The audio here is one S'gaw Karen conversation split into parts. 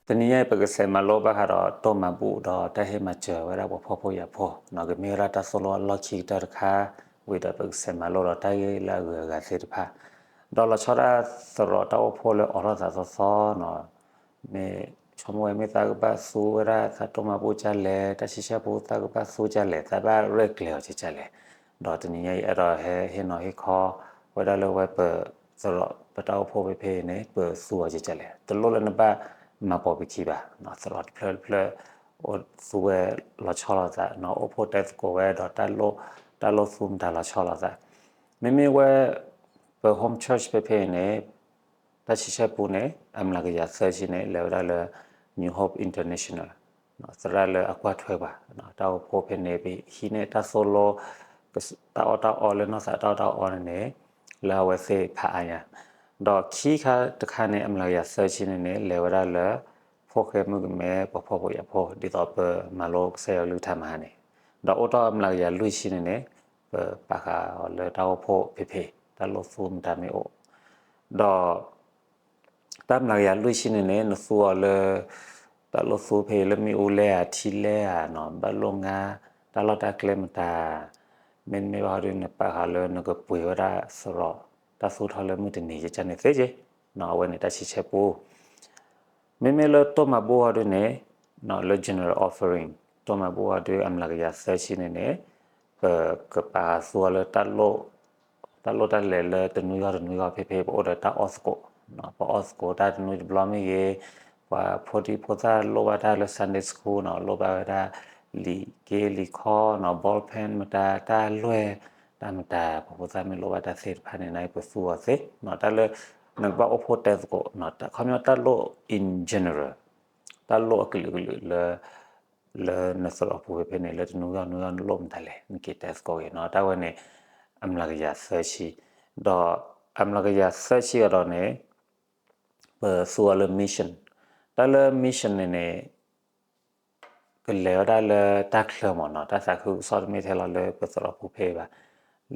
တနံၤညါအံၤ ပကစးမၤလိဘၣ်ဃးဒီးတိၢ်မၤဘူၣ်ဒီးတၢ်ဟ့ၣ်မၤစၢၤဝဲဒၣ်ပှၤဖှီၣ်ဖိယာ်ဖိ, ကမ့ၢ်ဝဲဒၣ်တၢ်သိၣ်လိအလီၢ်ခံကတၢၢ်တခါ, ဝံၤဒီးပကစးမၤလိဒီးတၢ်ဂ့ၢ်လၢအဂုၤအဂၤသ့ၣ်တဖၣ်, ဒီးလီၤဆီဒၣ်သရိာ်တၢ်အိၣ်ဖှိၣ်လၢအိးထီၣ်သးသီသီနီၤ, မ့ၢ်ဆိကမိၣ်ဝဲမ့ၢ်သးကဘၣ်သူဝဲဒၣ်သးတိၢ်မၤဘူၣ်ဒ်လဲၣ်, တၢ်ဆံဆဲၣ်ပူသးကဘၣ်သူဒ်လဲၣ်, သးဘၣ်ရဲၣ်ကျဲၤအီၤဒ်လဲၣ်, ဒီးတနံၤညါအံၤအဲၣ်ဒိးဟဲဟ့ၣ်နီၤဟ့ၣ်ခီဝဲဒၣ်လၢဝဲပသရိာ်ပတၢ်အိၣ်ဖှိၣ်ဖဲဖဲအံၤန့ၣ် ပသူအီၤဒ်လဲၣ်, တလိၣ်လၢနဘၣ်မၤပိာ်ပခံဘၣ်, သရိာ်တဖျၢၣ်တဖျၢၣ် အိၣ်သူဝဲလီၤဆီလိာ်သး, အိၣ်ဖှိၣ်တဲသကိးဝဲဒီး တၢ်လိၣ်သူမတၤလီၤဆီလိာ်သး, မ့မ့ၢ်ဝဲ ပ home church ဖဲဖဲအံၤန့ၣ် တၢ်ဆံဆဲၣ်ပူန့ၣ် အမျးကယၤသၢဆံန့ၣ် လဲၤဝဲဒၣ်လၢ New Hope International, သရၣ်လၢအကွၢ်ထွဲပှၤ, တၢ်အိၣ်ဖှိၣ်ဖဲန့ၣ် ပဟံးန့ၢ်တၢ်သိၣ်လိ တၢ်အီၣ်တၢ်အီလၢနီၢ်သးတၢ်အီၣ်တၢ်အီန့ၣ်န့ၣ် လၢအဝဲသ့ၣ်ဖးအါညါ, ဒီးခံခါတခါန့ၣ် အမျးကယၤသၢဆံန့ၣ်န့ၣ် လဲၤဝဲဒၣ်လၢ ဖိၣ်ဃဲမုၣ်ကမဲ ပှၤဖှီၣ်ဖိယာ်ဖိ ဒ်သိးပမၤလိကစၢ်ယွၤကလုၢ်ကထါမဟါန့ၣ်, ဒီးအိၣ်ထီၣ်အမျးကယၤလွံၢ်ဆံန့ၣ်န့ၣ် ပပာ်ဃာ်အီၤလၢတၢ်အိၣ်ဖှိၣ်ဖဲဖဲ တၢ်လိၣ်သူမတၤမ့ၢ်အိၣ်, ဒီး တၢ်မျးကယၤလွံၢ်ဆံန့ၣ်န့ၣ် နသူအီၤလၢ တၢ်လိၣ်သူဖဲအံၤလၢမ့ၣ်အူလဲအထံလဲဧါနီၤ, ဘၣ်လိၣ်ငါ တၢ်လီၢ်တၢ်ကျဲမတၤ, မ့တမ့ၢ်ဘၣ်ဟီဒုး နပာ်ဃာ်လၢနကပှ့ၤဝဲဒၣ်သရိာ် တၢ်သူထီၣ်လၢမုၢ်တနံၤယကန့ၣ်သ့က့, အဝဲန့ၣ်တၢ်ဆံဆဲၣ်ပူ မ့မ့ၢ်လၢတိၢ်မၤဘူၣ်ဟီဒုးန့ၣ် လၢ general offering တိၢ်မၤဘူၣ်ဟီဒုး အမျးကယၤသၢဆံန့ၣ်န့ၣ် ပကပာ်ဃာ်သူအီၤလၢ တၢ်လိၣ်တၢ်လဲၤလၢတနွံဂီၢ်တနွံဂီၢ်ဖဲဖဲ ပအိၣ်ဒီးတၢ်အီၣ်သကိး, ပအီၣ်သကိးတၢ်တနွံတဘျီမ့ၢ်ဂ့ၤ, ပှၤဖိဒံဖိသၣ်လိၣ်ဘၣ်တၢ်လၢ Sunday school နီၤ, လိၣ်ဘၣ်ဝဲဒၣ်လံာ်က့လံာ်ခီနီၤ, ball pen မတၤ, တၢ်လွဲၢ် တၢ်မတၤ ပှၤဖိသၣ်မ့ၢ်လိၣ်ဘၣ်တၢ်သ့ၣ်တဖၣ်န့ၣ် နပသူအီၤသ့, တၢ်လၢ နကဘၣ်အိၣ်ဖှိၣ်တဲသကိး, ခီပညီတၢ်လိၣ် in general တၢ်လိၣ်အကလုာ်ကလုာ်လၢ လၢနသရိာ်ပူၤဖဲဖဲန့ၣ် လၢတနွံဂီၢ်နွံဂီၢ်နလိၣ်မတၤလဲၣ် နက့ၤတဲသကိးက့ၤနီၤ, တၢ်ဝဲန့ၣ် အမျးကယၤသၢဆံ, ဒီးအမျးကယၤသၢဆံအံၤဒီးန့ၣ် ပသူအီၤလၢ mission, တၢ်လၢ mission န့ၣ်န့ၣ် ကလဲၤဝဲဒၣ်လၢတၢ်ချၢမ့ၢ်နီၤ, တၢ်သးခုကစီၣ်တမ့ၢ်ထဲလီၤလၢပသရိာ်ပူၤဖဲအံၤဘၣ်,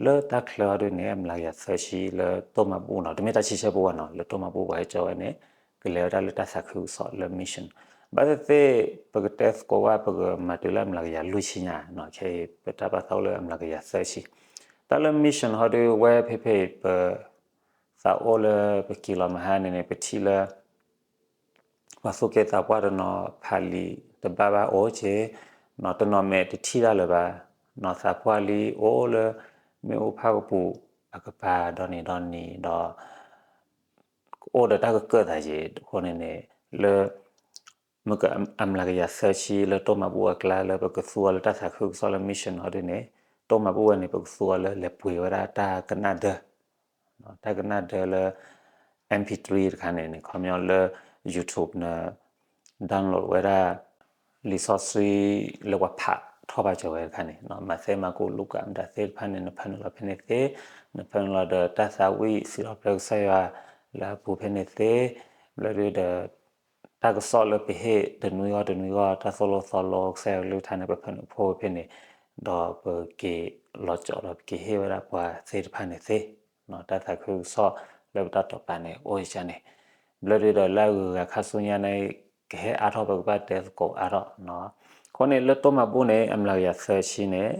လၢတၢ်ချၢအံၤဒုးန့ၣ် အမျးကယၤသၢဆံလၢတိၢ်မၤဘူၣ်နီၤ, တမ့ၢ်တၢ်ဆံဆဲၣ်ပူဘၣ်နီၤ, လၢတိၢ်မၤဘူၣ်ပှၤဟဲကၠီဝဲန့ၣ် ကလဲၤဝဲဒၣ်လၢတၢ်သးခုကစီၣ်လၢ mission, ဘၣ်သ့ၣ်သ့ၣ် ပကတဲသကိးဝဲ ပကမၤတုၤလၢအမျးကယၤလွံၢ်ဆံညါနီၤ, ခဲအံၤ ပတၢ်ပာ်သးအိၣ်လၢအမျးကယၤသၢဆံ, တၢ်လၢ mission ဟီဒုး ဝဲဖဲဖဲအံၤ ပ သးအိၣ်လၢပက့ၤလီၤမဟါန့ၣ်န့ၣ် ပထံၣ်လၢ ပှၤသူၣ်က့သးပှၢ်တနီၤ ဖးလံာ်တဘၣ်ဘၣ်အိၣ်က့ၤ, နီၤတနီၤမဲာ်တထံၣ်တၢ်လၢၤဘၣ်, နီၤသးပှၢ်လံအိၣ်လၢ မ့ၣ်အူဖၣ်ကပူၤအကပၤဒီနံၤဒီနံၤဒီး ကအိၣ်ဒီးတၢ်ကကၢၣ်သးက့ၤအဃိန့ၣ်န့ၣ် လၢ မ့ၢ်ကအမျးကယၤသၢဆံလၢတိၢ်မၤဘူၣ်အကျါလၢပကသူအီၤလၢတၢ်သးခုကစီၣ်လၢ mission ဟီဒုးန့ၣ် တိၢ်မၤဘူၣ်ဝဲန့ၣ် ပကသူအီၤလၢလဲၤပှ့ၤဝဲဒၣ်တၢ်ကနၣ်ဒၢ တၢ်ကနၣ်ဒၢလၢ MP three တခါန့ၣ်န့ၣ် ခီပညီလၢ YouTube န download ဝဲဒၣ် လံာ်စီဆှံလၢပှၤဖးထီၣ်ဘၣ်စၢၤဝဲတခါန့ၣ် မးသဲ မၢ်ကူး လူၤကၣ် မတၤသ့ၣ်တဖၣ်န့ၣ် နဖၢနုာ်လီၤဖဲန့ၣ်သ့, နဖၢနုာ်လီၤဒီးတၢ်သးဝံၣ်စံးထီၣ်ပတြၢၤကစၢ်ယွၤလၢအပူၤဖဲန့ၣ်သ့, ဘျီဒုးဒီး တၢ်ကစီၣ်လၢပဟ့ၣ်တနွံဂီၢ်တနွံဂီၢ် တၢ်သိၣ်လိသီလိကစၢ်ယွၤကလုၢ်ကထါန့ၣ် ပဖၢနုာ်ဖှိၣ်ဖဲန့ၣ်, ဒီးပက့ၤလီၤကၠီၣ်ဒီးပက့ၤဟ့ၣ်ဝဲဒၣ်ပှၤသ့ၣ်တဖၣ်န့ၣ်သ့, တၢ်သးခုကစီၣ်လၢပတၢ်တိာ်ပာ်န့ၣ် အိၣ်ယကန့ၣ်, ဘျီဒုးဒီးလၢအဂုၤအဂၤခါဆူညါန့ၣ် ကဟဲအါထီၣ်ပကဘၣ်တဲသကိးအါထီၣ်, အဃိန့ၣ် လၢတိၢ်မၤဘူၣ်န့ၣ် အမျးကယၤသၢဆံန့ၣ်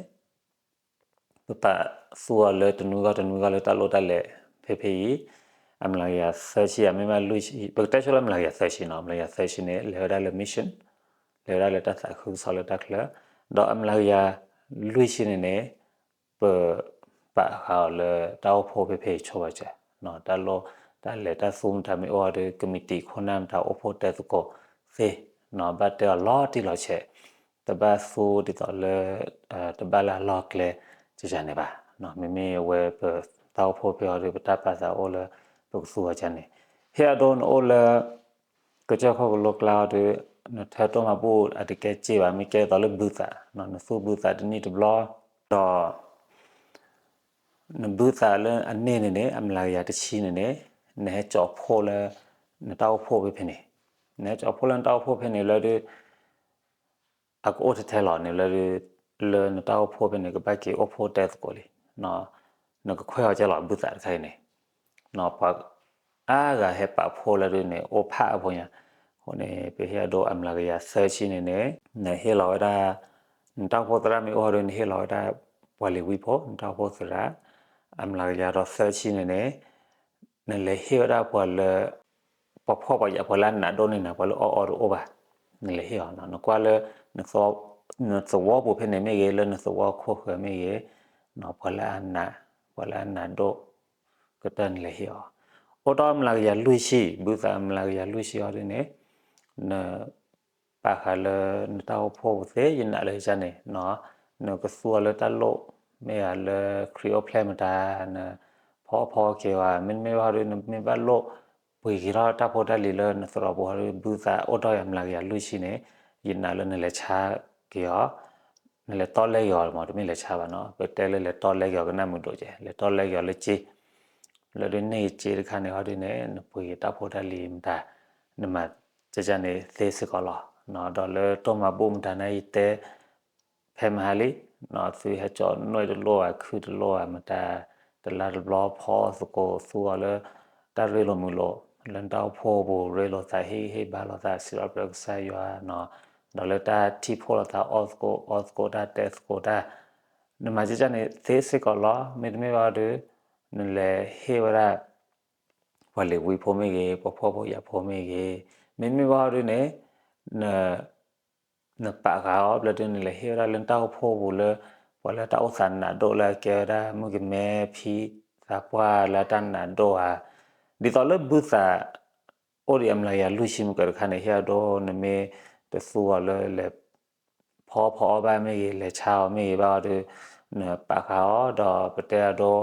ပပာ်သူအီၤလၢတနွံဂီၢ်တနွံဂီၢ်လၢတၢ်လိၣ်တၢ်လဲၤဖဲဖဲအံၤ, အမျးကယၤသၢဆံ မ့ၢ်ဘၣ်လွံၢ်ဆံ ပကတဲဆိလၢအမျးကယၤသၢဆံနီၤ, အမျးကယၤသၢဆံန့ၣ် လဲၤဝဲဒၣ်လၢ mission, လဲၤဝဲဒၣ်လၢတၢ်သးခုကစီၣ်လၢတၢ်ချၢ, ဒီးအမျးကယၤလွံၢ်ဆံန့ၣ်န့ၣ် ပ ပာ်ဃာ်အီၤလၢတၢ်အိၣ်ဖှိၣ်ဖဲဖဲအံၤဆိဘၣ်စၢၤ, တၢ်လိၣ်တၢ်လဲၤတၢ်သူမတၤမ့ၢ်အိၣ်ဒီး ကမံးတံာ်ခိၣ်နၢ်မတၤအိၣ်ဖှိၣ်တဲသကိးသ့, ဘၣ်တဲအီၤလီၤတံၢ်လီၤဆဲး, တဘၣ်သူဒ်သိးလၢ တဘၣ်လၢအလီၢ်အကျဲ ကန့ၣ်ဘၣ်, မ့မ့ၢ်အဝဲပတၢ်အိၣ်ဖှိၣ်ဖဲအံၤဒီး ပတၢ်ပာ်သးအိၣ်လၢ ပကသူအီၤကန့ၣ်, ဟ့ၣ်အဒိနအိၣ်လၢ ကစၢၢ်ခိၣ်ကလိကျါအံၤဒီး နထၢတိၢ်မၤဘူၣ်အတကဲစ့ဘၣ် မ့ၢ်ကဲသိးလၢဘုသး, နသူၣ်ဘုသးတနံၣ်တဘျီ, ဒီး နဘုသးလၢအန့ၢ်န့ၣ်န့ၣ် အမျးကယၤတဆံန့ၣ်န့ၣ် နဟဲကၠီဖှိၣ်လၢ နတၢ်အိၣ်ဖှိၣ်ဖဲဖဲန့ၣ်, နဟဲကၠီဖှိၣ်လၢနတၢ်အိၣ်ဖှိၣ်ဖဲန့ၣ်လၢဒုး အကအိၣ်ထဲထဲလီၤန့ၣ်လၢဒုး လၢနတၢ်အိၣ်ဖှိၣ်ဖဲန့ၣ် ကဘၣ်က့ၤအိၣ်ဖှိၣ်တဲသကိးလံ, နကခွဲးအီၤကဲလီၤဘုသးတခါအံၤန့ၣ်, ပှၤအါဂၤဟဲပာ်ဖှိၣ်လၢဒုးန့ၣ် အိၣ်ဖးအဖိညါ, အဃိန့ၣ် ပဟ့ၣ်အဒိအမျးကယၤသၢဆံန့ၣ်န့ၣ် နဟ့ၣ်လီၤဝဲဒၣ် နတၢ်အိၣ်ဖှိၣ်သရၣ်မ့ၢ်အိၣ်ဒီး နဟ့ၣ်လီၤဝဲဒၣ် ပှၤလ့ၤဝံဖိ နတၢ်အိၣ်ဖှိၣ်သရၣ် အမျးကယၤဒီးသၢဆံန့ၣ်န့ၣ် နလဲၤဟ့ၣ်ဝဲဒၣ်ပှၤလၢ ပှၤဖှီၣ်ပှၤယာ် ပှၤလၢအနးဒိၣ်န့ၢ်နၤ ပှၤလၢအီၣ်အီတအိၣ်ဘၣ်, နလဲၤဟ့ၣ်အီၤ, နကွၢ်လၢ နသဝီပူၤဖဲန့ၣ်မ့ၢ်ဂ့ၤ လၢနသဝီခိၣ်ဃၢၤမ့ၢ်ဂ့ၤ, ပှၤလၢအနး ပှၤလၢအနးဒိၣ် ကတၢၢ်နလဲၤဟ့ၣ်အီၤ, အိၣ်တ့ၢ်မျးကယၤလွံၢ်ဆံ, ဘုသးအမျးကယၤလွံၢ်ဆံအီၤဒ်န့ၣ် န ပာ်ဃာ်လၢနတၢ်အိၣ်ဖှိၣ်ပူၤသ့ ယနာ်လၢယကန့ၣ် နကသူအီၤလၢတၢ်လိၣ် မ့ၢ်ဂ့ၤလၢခရံာ်အိၣ်ဖျဲၣ်မတၤ နဖီအီၣ်ဖီအီက့ၤအီၤ မ့တမ့ၢ်ဘၣ်ဒီး နမ့ၢ်ဘၣ်လိၣ် ပှ့ၤက့ၤထီၣ်တၢ်ဖိတၢ်လံၤလၢနသရိာ်ပူၤဟီဒီး ဘုသးအိၣ်တ့ၢ်အမျးကယၤလွံၢ်ဆံန့ၣ် ယနာ်လၢနလဲၤဆါက့ၤအီၤ နလဲၤတီလဲက့ၤအီၤမး တမ့ၢ်လဲၤဆါဘၣ်နီၤ ပတဲလၢလဲၤတီလဲက့ၤအီၤကနၣ်မုာ်ဒိၣ်ကဲ လဲၤတီလဲက့ၤအီၤလၢစ့ လၢဒ်န့ၣ်စ့တခါန့ၣ်ဟီဒ်န့ၣ် နပှ့ၤက့ၤတၢ်ဖိတၢ်လံၤမတၤ နမၤကကန့ၣ်သ့စ့ၢ်ကီးလီၤ. ဒီးလၢတိၢ်မၤဘူၣ်မတၤန့ၣ် ယတဲ ဖဲမဟါလံ သုဟဲကၠီနွဲၣ်တလိၣ်ဧါ ခုၣ်တလိၣ်ဧါ မတၤ တလါတဘျီဖီအီၣ်သကိး သူအီၤလၢ တၢ်ရ့လိာ်မုာ်လိာ် လၢနတၢ်အိၣ်ဖှိၣ်ပူၤ ရ့လိာ်သးဟ့ၣ်ဂံၢ်ဟ့ၣ်ဘါလိာ်သး စံးထီၣ်ပတြၢၤကစၢ်ယွၤ ဒီးလၢတၢ်ထံၣ်ဖှိၣ်လိာ်သး အီၣ်သကိး အီသကိး တၢ်တဲသကိးတၢ် နမၤကကန့ၣ်သ့စ့ၢ်ကီးလီၤ. မ့တမ့ၢ်ဘၣ်ဒီး နလဲၤဟ့ၣ်ဝဲဒၣ် ပှၤလ့ၤဝံဖိမ့ၢ်ဂ့ၤ ပှၤဖှီၣ်ဖိယာ်ဖိမ့ၢ်ဂ့ၤ, မ့တမ့ၢ်ဘၣ်ဒီးန့ၣ် န နပာ်ဃာ်အီၤ ဘျီဒုးနလဲၤဟ့ၣ်ဝဲဒၣ်လၢနတၢ်အိၣ်ဖှိၣ်ပူၤလၢ ပှၤလၢတၢ်အိၣ်သးနးဒိၣ်လၢအကဲဝဲဒၣ် မုၣ်ကမဲဖံသးပှၢ်လၢတၢ်နးဒိၣ်ဧါ, ဒ်သိးလၢဘုသး အိၣ်ဒံးအမျးကယၤလွံၢ်ဆံမုၢ်ကၢၤတခါန့ၣ် ဟ့ၣ်အဒိ နမ့ၢ်တသူအီၤလၢလဲၤ ဖီဖီအီၣ်ဘၣ်မ့ၢ်ဂ့ၤ လဲၤဆါအီၤမ့ၢ်ဂ့ၤဘၣ်အီၤဒီး နပာ်ဃာ်အီၤ ဒီးပတဲအဒိ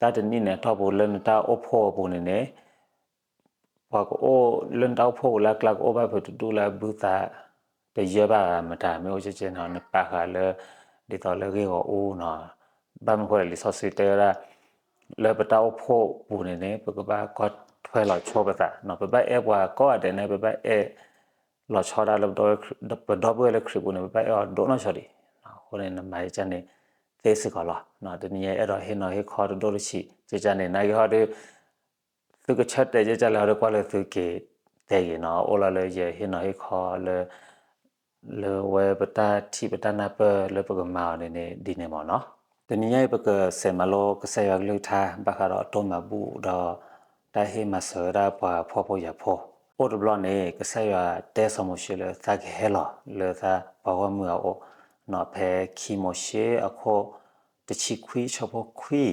တၢ်တနံၣ်န့ၣ်အတီၢ်ပူၤလၢနတၢ်အိၣ်ဖှိၣ်အပူၤန့ၣ်န့ၣ် ပှၤကအိၣ်လၢနတၢ်အိၣ်ဖှိၣ်ပူၤလၢအကျါကအိၣ်ဘၣ်ဖုးတဒူၣ်လၢအဘုသး တယၢဘၣ်မတၤ မ့ၢ်အိၣ်ကကဲန့ၣ် နပာ်ဃာ်လၢ ဒ်သိးလၢဂ့ၢ်ဂီၤအူနီၤ, ဘၣ်မနုၤဃိလဲၣ် လံာ်စီဆှံတဲဝဲဒၣ် လၢပတၢ်အိၣ်ဖှိၣ်ပူၤန့ၣ်န့ၣ် ပကဘၣ်ကွၢ်ထွဲလီၤဆိပသး, ပဘၣ်အဲၣ်ပှၤကိးဂၤဒဲးန့ၣ် ပဘၣ်အဲၣ်လီၤဆီဒၣ်လၢ ပဒီပုၢ်ဝဲၢ်လၢခရံာ်ပူၤန့ၣ် ပဘၣ်အဲၣ်အီၤဒိၣ်နီၢ်ဆိဒံး, အဃိန့ၣ် နမၤကကန့ၣ်သ့စ့ၢ်ကီးလီၤ. တနံၤအံၤအဲၣ်ဒိးဟ့ၣ်နီၤဟ့ၣ်ခီတဒိၣ်တဆံး ကကန့ၣ် နာ်က့ဟီဒီး သုကဆၢတဲာ်ကကလဲၣ်ဟီဒီး ကွၢ်လၢသုက့ၤတဲဂ့ၤနီၤ, အိၣ်လီၤလၢယဟ့ၣ်နီၤဟ့ၣ်ခီလၢ လၢဝဲပတၢ်ထံၣ်ပတၢ်နၢ်ပၢၢ်လၢပကမၤအီၤန့ၣ်န့ၣ် ဒ်န့ၣ်မ့ၢ်နီၤ. တနံၤညါအံၤ ပကစးမၤလိကစၢ်ယွၤကလုၢ်ကထါ ဘၣ်ဃးဒီးအတိၢ်မၤဘူၣ်ဒီး တၢ်ဟ့ၣ်မၤစၢၤဝဲဒၣ်ပှၤဖှီၣ်ဖိယာ်ဖိ. အိၣ်တဘျီန့ၣ် ကစၢ်ယွၤတဲစီၤမိၤၡ့လၢ သးကဟဲလီၤလၢသးပှၤဂီၢ်မုၢ်အအိၣ်, ဖဲခံမိၤၡ့အခိၣ်တဆံခွံ ဆၢဖိခွံ,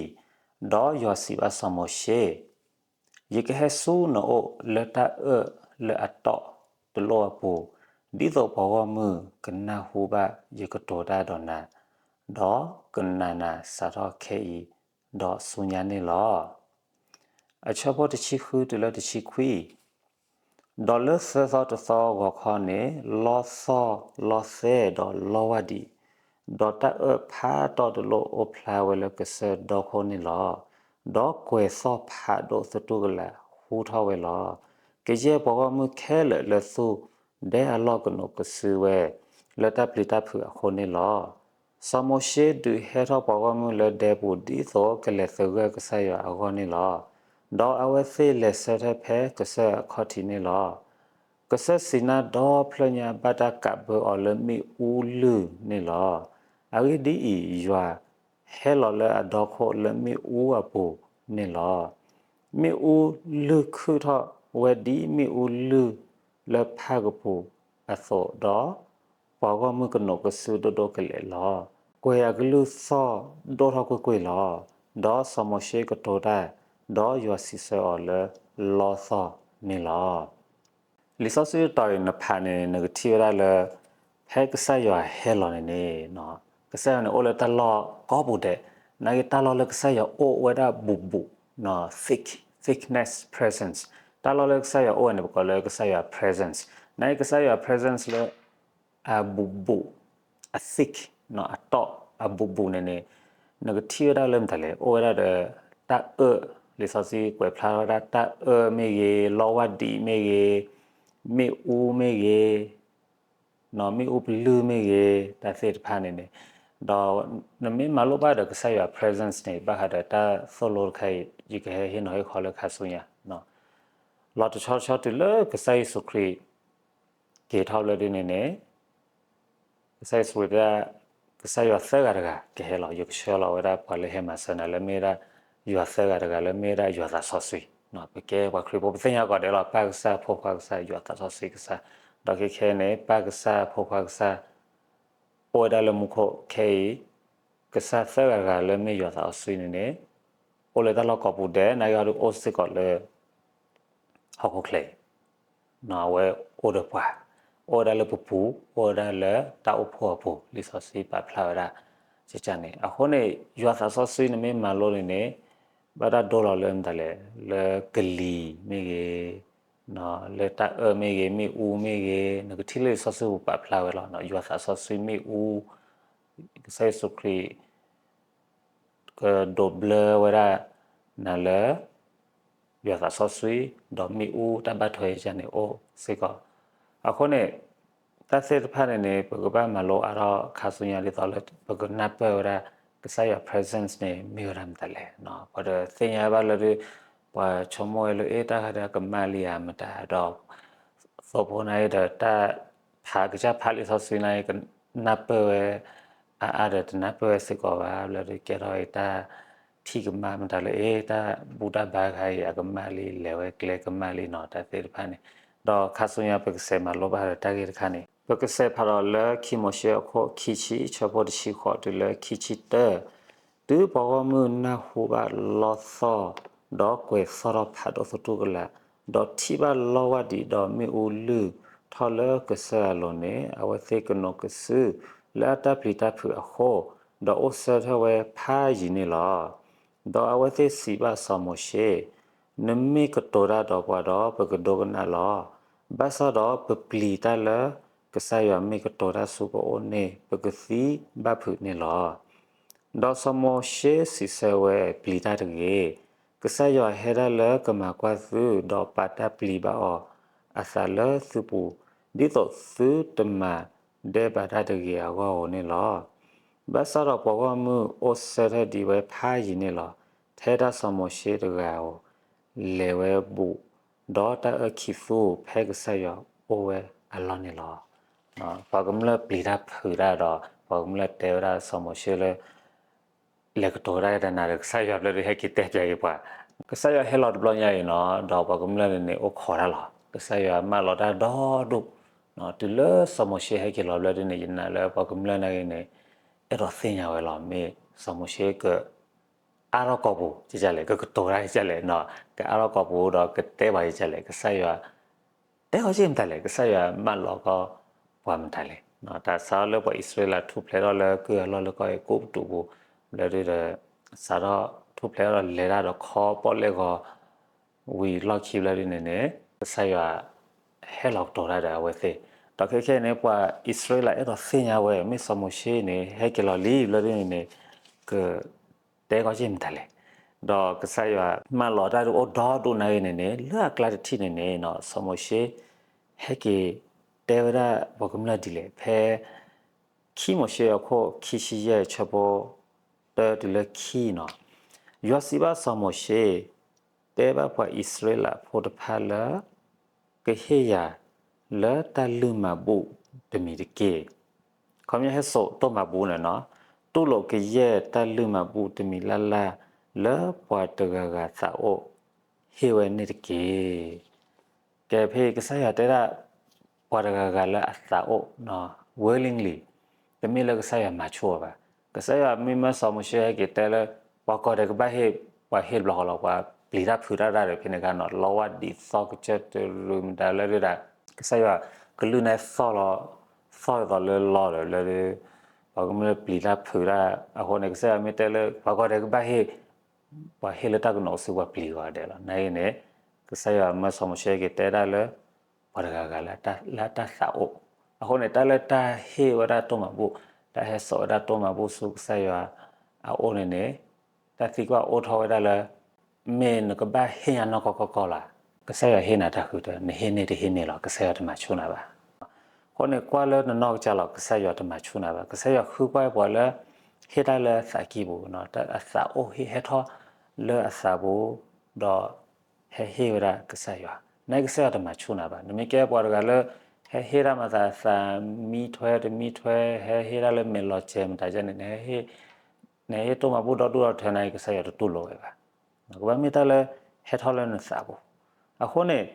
ဒီးယွၤစံးဘၣ်စီၤမိၤၡ့ ယကဟဲဆူနအိၣ်လၢတၢ်အၢၣ်လၢအတီၢ်တလိၣ်အပူၤ, ဒ်သိးပှၤဂီၢ်မုၢ်ကနၢ်ဟူဘၣ်ယကတိၤတၢ်ဒီးနၤ, ဒီးကနာ်နၤစးထီၣ်ခဲအံၤ ဒီးဆူညါန့ၣ်လီၤ. အဆၢဖိတဆံဃုတုၤလၢတဆံခွံ, ဒီးလၢသၢသီတသီဂီၤခီန့ၣ် လီသီၣ်လီသဲဒီးလီဝၢ်ဒံး, ဒီးတၢ်အၢၣ်ဖးတီၢ်တလိၣ်အိၣ်ဖျါဝဲလၢကစၢၢ်ဒီခိၣ်န့ၣ်လီၤ. ဒီးကွဲၤသီၣ်ဖးဒိၣ်သတူၢ်ကလာ်ဟူထီၣ်ဝဲလီၤ. ကယဲၢ်ပှၤဂီၢ်မုၢ်ခဲလၢာ်လၢသူၣ်ဒဲအလီၢ်ကနိးကစုဝဲ လၢတၢ်ပျံၤတၢ်ဖုးအဃိန့ၣ်လီၤ. စီၤမိၤၡ့ဒုးဟဲထီၣ်ပှၤဂီၢ်မုၢ်လၢဒဲပူၤ ဒ်သိးကလဲၤသဂၢၢ်ကစၢ်ယွၤအဂီၢ်န့ၣ်လီၤ. ဒီးအဝဲသ့ၣ်လဲၤဆၢထၢၣ်ဖဲကစၢၢ်အခီၣ်ထံးန့ၣ်လီၤ. ကစၢၢ်စံးနါဒီဖျၢၣ်ညါဘၣ်တၢ်ကးဘၢအီၤလၢမ့ၣ်အူလုၢ်န့ၣ်လီၤ. အဂ့ၢ်ဒ်အံၤ, ယွၤဟဲလီၤလၢအဒီခိၣ်လၢမ့ၣ်အူအပူၤန့ၣ်လီၤ. မ့ၣ်အူလုၢ်ခုၣ်ထီၣ်ဝဲဒ်မ့ၣ်အူလုၢ်လၢဖၣ်ကပူၤအသိး, ဒီးပှၤဂီၢ်မုၢ်ကနိးကစုဒိၣ်ဒိၣ်ကလဲာ်လီၤ. ကွဲၤအကလုၢ်သီၣ်ဒိၣ်ထီၣ်ကွ့ၢ်ကွ့ၢ်လီၤ. ဒီးစီၤမိၤၡ့ကတိၤတၢ်, ဒီးယွၤစံးဆၢအီၤလၢလီသီၣ်န့ၣ်လီၤ. လံာ်စီဆှံတီၤအံၤနဖးန့ၣ် နကထံၣ်ဝဲဒၣ်လၢ ဖဲကစၢ်ယွၤဟဲလီၤန့ၣ်န့ၣ် ကစၢ်ယွၤန့ၣ်အိၣ်လၢတၢ်လီၢ်ကိးပူၤဒဲး, နာ်က့တၢ်လီၢ်လၢကစၢ်ယွၤအိၣ်ဝဲဒၣ်ဘူးဘူး, thick, thickness, presence, တၢ်လီၢ်လၢကစၢ်ယွၤအိၣ်ဝဲန့ၣ် ပကိးလၢကစၢ်ယွၤ presence, နာ်က့ကစၢ်ယွၤ presence လၢ အဘူးဘူး, အ thick, အတီၢ်အဘူးဘူးန့ၣ်န့ၣ် နကထံၣ်ဝဲဒၣ်လၢမတၤလဲၣ်, အိၣ်ဝဲဒၣ်ဒီး တၢ်အၢၣ်, လံာ်စီဆှံကွဲးဖျါဝဲဒၣ်တၢ်အၢၣ်မ့ၢ်ဂ့ၤ, လီဝၢ်ဒံးမ့ၢ်ဂ့ၤ, မ့ၣ်အူမ့ၢ်ဂ့ၤ, မ့ၣ်အူပလုၢ်မ့ၢ်ဂ့ၤ, တၢ်သ့ၣ်တဖၣ်န့ၣ်န့ၣ်, ဒီးနမ့ၢ်မၤလိဘၣ်ဒီးကစၢ်ယွၤ presence န့ၣ် ဘၣ်ဃးဒီးတၢ်သိၣ်လိတခါအံၤ ယကဟဲဟ့ၣ်နီၤဟ့ၣ်ခီလၢခါဆူညါ လီၤတဆီတဆီတုၤလၢကစၢ်ယ့ၣ်ၡူးခရံာ် က့ၤထီၣ်လၢဒ်န့ၣ်န့ၣ် ကစၢ်ယ့ၣ်ၡူးခရံာ်တဲဒၣ် ကစၢ်ယွၤသၢဂၤတဂၤကဟဲလီၤ, ယကဆှၢလီၤဝဲဒၣ်ပှၤလၢဟဲမၤစၢၤနၤလၢမ့ၢ်ဝဲဒၣ် ယွၤသၢဂၤတဂၤလၢမ့ၢ်ဝဲဒၣ်ယွၤသးစီဆှံ, ပကဲပှၤခရံာ်ဖိပသ့ၣ်ညါကီးဒဲးလီၤ, ပၢ်ကစၢ် ဖိခွါကစၢ် ယွၤသးစီဆှံကစၢ်, ဒီးခဲခဲန့ၣ် ပၢ်ကစၢ် ဖိခွါကစၢ် အိၣ်ဝဲဒၣ်လၢမူခိၣ်ခဲအံၤ, ကစၢ်သၢဂၤတဂၤလၢမ့ၢ်ယွၤသးစီဆှံန့ၣ်န့ၣ် အိၣ်လၢတၢ်လီၢ်ကိးပူၤဒဲး နာ်က့အီၤဒုးအိၣ်စ့ၢ်ကီးလၢ ဟီၣ်ခိၣ်ချၢအံၤ အဝဲအိၣ်ဒီးပှၤ, အိၣ်ဝဲဒၣ်လၢပပူၤ, အိၣ်ဝဲဒၣ်လၢတၢ်အိၣ်ဖှိၣ်အပူၤ, လံာ်စီဆှံပာ်ဖျါဝဲဒၣ် ကန့ၣ်. အဃိန့ၣ် ယွၤသးစီဆှံန့ၣ်မ့ၢ်မၤလိန့ၣ်န့ၣ် ဘၣ်တၢ်ဒိလီၤလၢမတၤလဲၣ်, လၢကလံၤမ့ၢ်ဂ့ၤ, လၢတၢ်အၢမ့ၢ်ဂ့ၤ, မ့ၣ်အူမ့ၢ်ဂ့ၤ, နကထံၣ်လၢလံာ်စီဆှံပူၤပာ်ဖျါဝဲလီၤ. ယွၤသးစီဆှံမ့ၣ်အူ, ကစၢ်ယ့ၣ်ၡူးခရံာ် ကဒိးဘျၢဝဲဒၣ်နၤလၢ ယွၤသးစီဆှံ, ဒီးမ့ၣ်အူတၢ်ဘၣ်ထွဲယကန့ၣ်အိၣ်စ့ၢ်ကီး. အဃိန့ၣ် တၢ်သ့ၣ်တဖၣ်န့ၣ်န့ၣ် ပကဘၣ်မၤလိအါထီၣ်ခါဆူညါဒ်သိးလၢ ပကနၢ်ပၢၢ်ဝဲဒၣ် ကစၢ်ယွၤ presence န့ၣ် မ့ၢ်ဝဲဒၣ်မတၤလဲၣ်. ပှၤတသ့ၣ်ညါဘၣ်လၢဒုး ပှၤဆိကမိၣ်ဝဲလၢ အ့ တၢ်ခါဒၣ်ကမၣ်လံဧါမတၤဒီး သိဖိန့ၣ်ဒီး တၢ်ဖးကစၢ်ဖးလံာ်စီဆှံန့ၣ် ကနၢ်ပၢၢ်ဝဲ အါအါဒီး တနၢ်ပၢၢ်ဝဲစ့ၢ်ကီးဘၣ် လၢဒုးကဲထီၣ်အံၤ တၢ်ထံၣ်ကမၣ်မတၤလၢ အ့ တၢ်ဘူၣ်တၢ်ဘါခါအံၤ အကမၣ်လံ လဲၤဝဲကျဲကမၣ်လံနီၤ တၢ်သ့ၣ်တဖၣ်န့ၣ်. ဒီးခါဆူညါ ပကစးမၤလိဘၣ်ဒီးတၢ်ဂ့ၢ်တခါန့ၣ် ပကစးဖးဒီးလၢခံမိၤၡ့အခိၣ်ခံဆံ ဆၢဖိတဆံဃိးတုၤလၢခံဆံတၢ တုၤပှၤဂီၢ်မုၢ်နၢ်ဟူဘၣ်လီသီၣ် ဒီးကွဲၤသီၣ်ထီၣ်ဖးဒိၣ်သတူၢ်ကလာ်, ဒီးထံၣ်ဘၣ်လီဝၢ်ဒံးဒီးမ့ၣ်အူလုၢ်ထီၣ်လၢကစၢၢ်အလိၤန့ၣ် အဝဲသ့ၣ်ကနိးကစုာ်လၢအတၢ်ပျံၤတၢ်ဖုးအဃိ, ဒီးအိၣ်ဆၢထၢၣ်ဝဲဖးယံာ်န့ၣ်လီၤ. ဒီးအဝဲသ့ၣ်စံးဘၣ်စီၤမိၤၡ့, နမ့ၢ်ကတိၤတၢ်ဒီးပှၤဒီး ပကဒိကနၣ်လီၤ. ဘၣ်ဆၣ်ဒီးပပျံၤတၢ်လၢ ကစၢ်ယွၤမ့ၢ်ကတိၤတၢ်ဆူပအိၣ်န့ၣ် ပကသံဘၣ်ဖုးန့ၣ်လီၤ. ဒီးစီၤမိၤၡ့စံးဆၢဝဲ, ပျံၤတၢ်တဂ့ၤ. ကစၢ်ယွၤဟဲဒၣ်လၢကမၤကွၢ်သု ဒီးပာ်တၢ်ပျံၤဘၣ်အီၤအသးလၢသုပူၤ, ဒ်သိးသုတမၤဒဲးဘးတၢ်တဂ့ၤအဂီၢ်ဧိၤန့ၣ်လီၤ. ဘၣ်ဆၣ်ဒီးပှၤဂီၢ်မုၢ်အိၣ်ဆၢထၢၣ်ဒံးဝဲဖးယံာ်န့ၣ်လီၤ. ထဲဒၣ်စီၤမိၤၡ့တဂၤဧိၤ လဲၤဝဲဘူး ဒီးတၢ်အၢခံသူ ဖဲကစၢ်ယွၤအိၣ်ဝဲအလီၢ်န့ၣ်လီၤ. ပှၤကမျၢၢ်ပျံၤတၢ်ဖုးတၢ်ဒီး ပှၤကမျၢၢ်တဲဝဲဒၣ်စီၤမိၤၡ့လၢ လဲၤကတိၤတၢ်တနၤဒီး ကစၢ်ယွၤဘျၢဒုးဟဲက့ၤတဲပၠးက့ၤပှၤ, ကစၢ်ယွၤဟဲလီၤတဘျီညါအံၤနီၤ ဒီးပှၤကမျၢၢ်န့ၣ်န့ၣ် အိၣ်ခိးတၢ်လီၤ. ကစၢ်ယွၤမၢလီၤတၢ်ဒီဒိၣ်, တုၤလၢစီၤမိၤၡ့ဟဲက့ၤလီၤဘျၢဒုန့ၣ် ယနာ်လၢပှၤကမျၢၢ်နာ်က့န့ၣ် အဲၣ်ဒိးသ့ၣ်ညါဝဲလီၤ. မ့ၢ်စီၤမိၤၡ့ကအါထီၣ်ကိာ်ပူၤ ကလဲၣ်, ကကတိၤတၢ်ကလဲၣ်, ကအါထီၣ်ကိာ်ပူၤဒီးကတဲပှၤကလဲၣ်, ကစၢ်ယွၤ တဲဂီၤက့ၢ်မတၤလဲၣ်, ကစၢ်ယွၤမၢလီၤကီးပှၤမတၤလဲၣ်. တၢ်စးထီၣ်လၢပှၤအံၣ်စရ့လးထူၣ်ဖျဲးထီၣ်လၢကုၢ်အလီၢ်လၢကီၢ်အဲၤကူပတူးပူၤ ဘျၢဒုဒီး စးထီၣ်ထူၣ်ဖျဲးထီၣ်ဒီးလဲၤတၢ်ဒီးခီပီၣ်လဲၣ်ဂီၤ ဝံၤလီၢ်ခံဘျၢဒုန့ၣ်န့ၣ် ကစၢ်ယွၤဟဲလီၤကတိၤတၢ်ဒီးအဝဲသ့ၣ်, ဒီးခဲခဲန့ၣ် ပှၤအံၣ်စရ့လးအဲၣ်ဒိးသ့ၣ်ညါဝဲ မ့ၢ်စီၤမိၤၡ့န့ၣ် ဟဲက့ၤလီၤလံဘျၢဒုန့ၣ်န့ၣ် က တဲဂီၤက့ၢ်မတၤလဲၣ်. ဒီးကစၢ်ယွၤမၢလီၤတၢ်ဒုးအိၣ်ဒီဒိၣ်နာ်က့န့ၣ်န့ၣ် လၢအကျါတထံၣ်န့ၣ်န့ၣ် စီၤမိၤၡ့ ဟဲက့ၤတဲဝဲဒၣ်ပှၤကမျၢၢ်ဒ်လဲၣ်, ဖဲခံမိၤၡ့အခိၣ်ခံဆံယဲၢ်ဆၢဖိတၢတုၤလၢခံနီၤ, ယွၤစံးဘၣ်စီၤမိၤၡ့, တဲဘၣ်ပှၤအံၣ်စရ့လးဖိတဖၣ်လၢ ကဟ့ၣ်ယၤလၢတၢ်လုၢ်မၤဘူၣ်တမံၤတက့ၢ်. ခီပညီဟဲစိာ်တိၢ်မၤဘူၣ်န့ၣ်နီၤ, တူၢ်လိာ်ကယဲၢ်တၢ်လုၢ်မၤဘူၣ်တမံၤလၢ်လၢ် လၢပှၤတဂၤဂၤသးအိၣ် ဟ့ၣ်ဝဲန့ၣ်တက့ၢ်. ကဲဖဲကစၢ်ယွၤတဲဒၣ် ပှၤတဂၤဂၤလၢအသးအိၣ် willingly တမ့ၢ်လၢကစၢ်ယွၤမၤဆူၣ်အီၤဘၣ်. ကစၢ်ယွၤမ့ၢ်မၢစီၤမိၤၡ့ဟဲက့ၤတဲလၢ ပှၤကိးဂၤဒဲးကဘၣ်ဟ့ၣ်, ပှၤဟ့ၣ်တဘျီဃီလီၤ, ပှၤပျံၤတၢ်ဖုးတၢ်ဒၣ်ဒီးဖဲန့ၣ်အခါနီၤ လီဝၢ်ဒံးသီၣ်ကစၢၢ်တရူးမတၤလၢဒုဒၣ်, ကစၢ်ယွၤကလုၢ်န့ၣ်သီၣ်လီၤ, သီၣ်ဒ်သိးလၢလီဒီးလၢဒု ပှၤကမျၢၢ်ပျံၤတၢ်ဖုးတၢ်, အဃိန့ၣ် ကစၢ်ယွၤမ့ၢ်တဲလၢ ပှၤကိးဂၤဒဲးကဘၣ်ဟ့ၣ်, ပှၤဟ့ၣ်လၢတၢ်ကနိးအစုပှၤပျံၤကိးဂၤဒဲးလီၤ. နာ်က့န့ၣ် ကစၢ်ယွၤမၢစီၤမိၤၡ့က့ၤတဲဒၣ်လၢ ပှၤတဂၤဂၤလၢအတၢ်သးအိၣ်, အဃိန့ၣ် တၢ်လၢတၢ်ဟ့ၣ်ဝဲဒၣ်တိၢ်မၤဘူၣ်, တၢ်ဟဲစိာ်ဝဲဒၣ်တိၢ်မၤဘူၣ်ဆူကစၢ်ယွၤအအိၣ်န့ၣ်န့ၣ် တၢ်သံကွၢ်အိၣ်ထီၣ်ဝဲဒၣ်လၢ မ့ၢ်နကဘၣ်ဟ့ၣ်ညါနီၢ်ကီၢ်ကီၢ်ကီၢ်လီၤ. ကစၢ်ယွၤဟ့ၣ်နၤတၢ်ဃုထၢ နဟ့ၣ်န့ၢ်တဟ့ၣ်န့ၢ်လီၤ, ကစၢ်ယွၤတမၤဆူၣ်နၤဘၣ်. အဃိန့ၣ် ကွၢ်လၢနနီၢ်ကစၢ်လီၤ, ကစၢ်ယွၤတမၤဆူၣ်နၤဘၣ်. ကစၢ်ယွၤဃုကွၢ်ပှၤလၢ ဟ့ၣ်တၢ်လၢအသးကံၢ်ပူၤ, အသးအိၣ်ဟ့ၣ်ဟဲထီၣ်လၢအသးပူၤ, ဒီး ဟဲဟ့ၣ်ဝဲဒၣ်ကစၢ်ယွၤ, နာ်က့ကစၢ်ယွၤတမၤဆူၣ်နၤဘၣ်. နမ့ၢ်ကဲပှၤတဂၤလၢ ဟဲဟ့ၣ်တၢ်မၤသးသး မံထွဲတမံထွဲ ဟဲဟ့ၣ်တၢ်လၢမဲာ်လီၤစဲၤမတၤဒ်န့ၣ် နဟဲဟ့ၣ်တိၢ်မၤဘူၣ်ဒီဒူၣ်ဒီထၢန့ၣ် ကစၢ်ယွၤတတူၢ်လိာ်ဝဲဘၣ်. ကဘၣ်မ့ၢ်တၢ်လၢဟဲထီၣ်လၢနသးပူၤ. အဃိန့ၣ်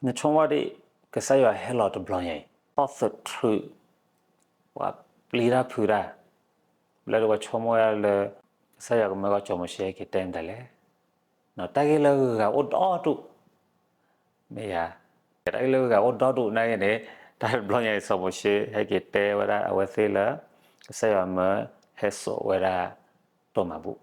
နဆိကမိၣ်ဒ် ကစၢ်ယွၤဟဲလီၤတဘျီညါအံၤ သီၣ်သထြုး ပှၤပျံၤတၢ်ဖုးတၢ် လၢပှၤဆိကမိၣ်ဝဲဒၣ်လၢ ကစၢ်ယွၤကမၢကီၢ်စီၤမိၤၡ့ဟဲက့ၤတဲမတၤလဲၣ်. တၢ်ဂ့ၢ်လၢဂၤအိၣ်ဒီဒူၣ် မ့ၢ်ယၤ, တၢ်ဂ့ၢ်လၢဂၤအိၣ်ဒီဒူၣ်နာ်က့န့ၣ် တၢ်တဘျီညါအံၤစီၤမိၤၡ့ဟဲက့ၤတဲဝဲဒၣ်အဝဲသ့ၣ်လၢ ကစၢ်ယွၤမၢဟဲစိာ်ဝဲဒၣ် တိၢ်မၤဘူၣ်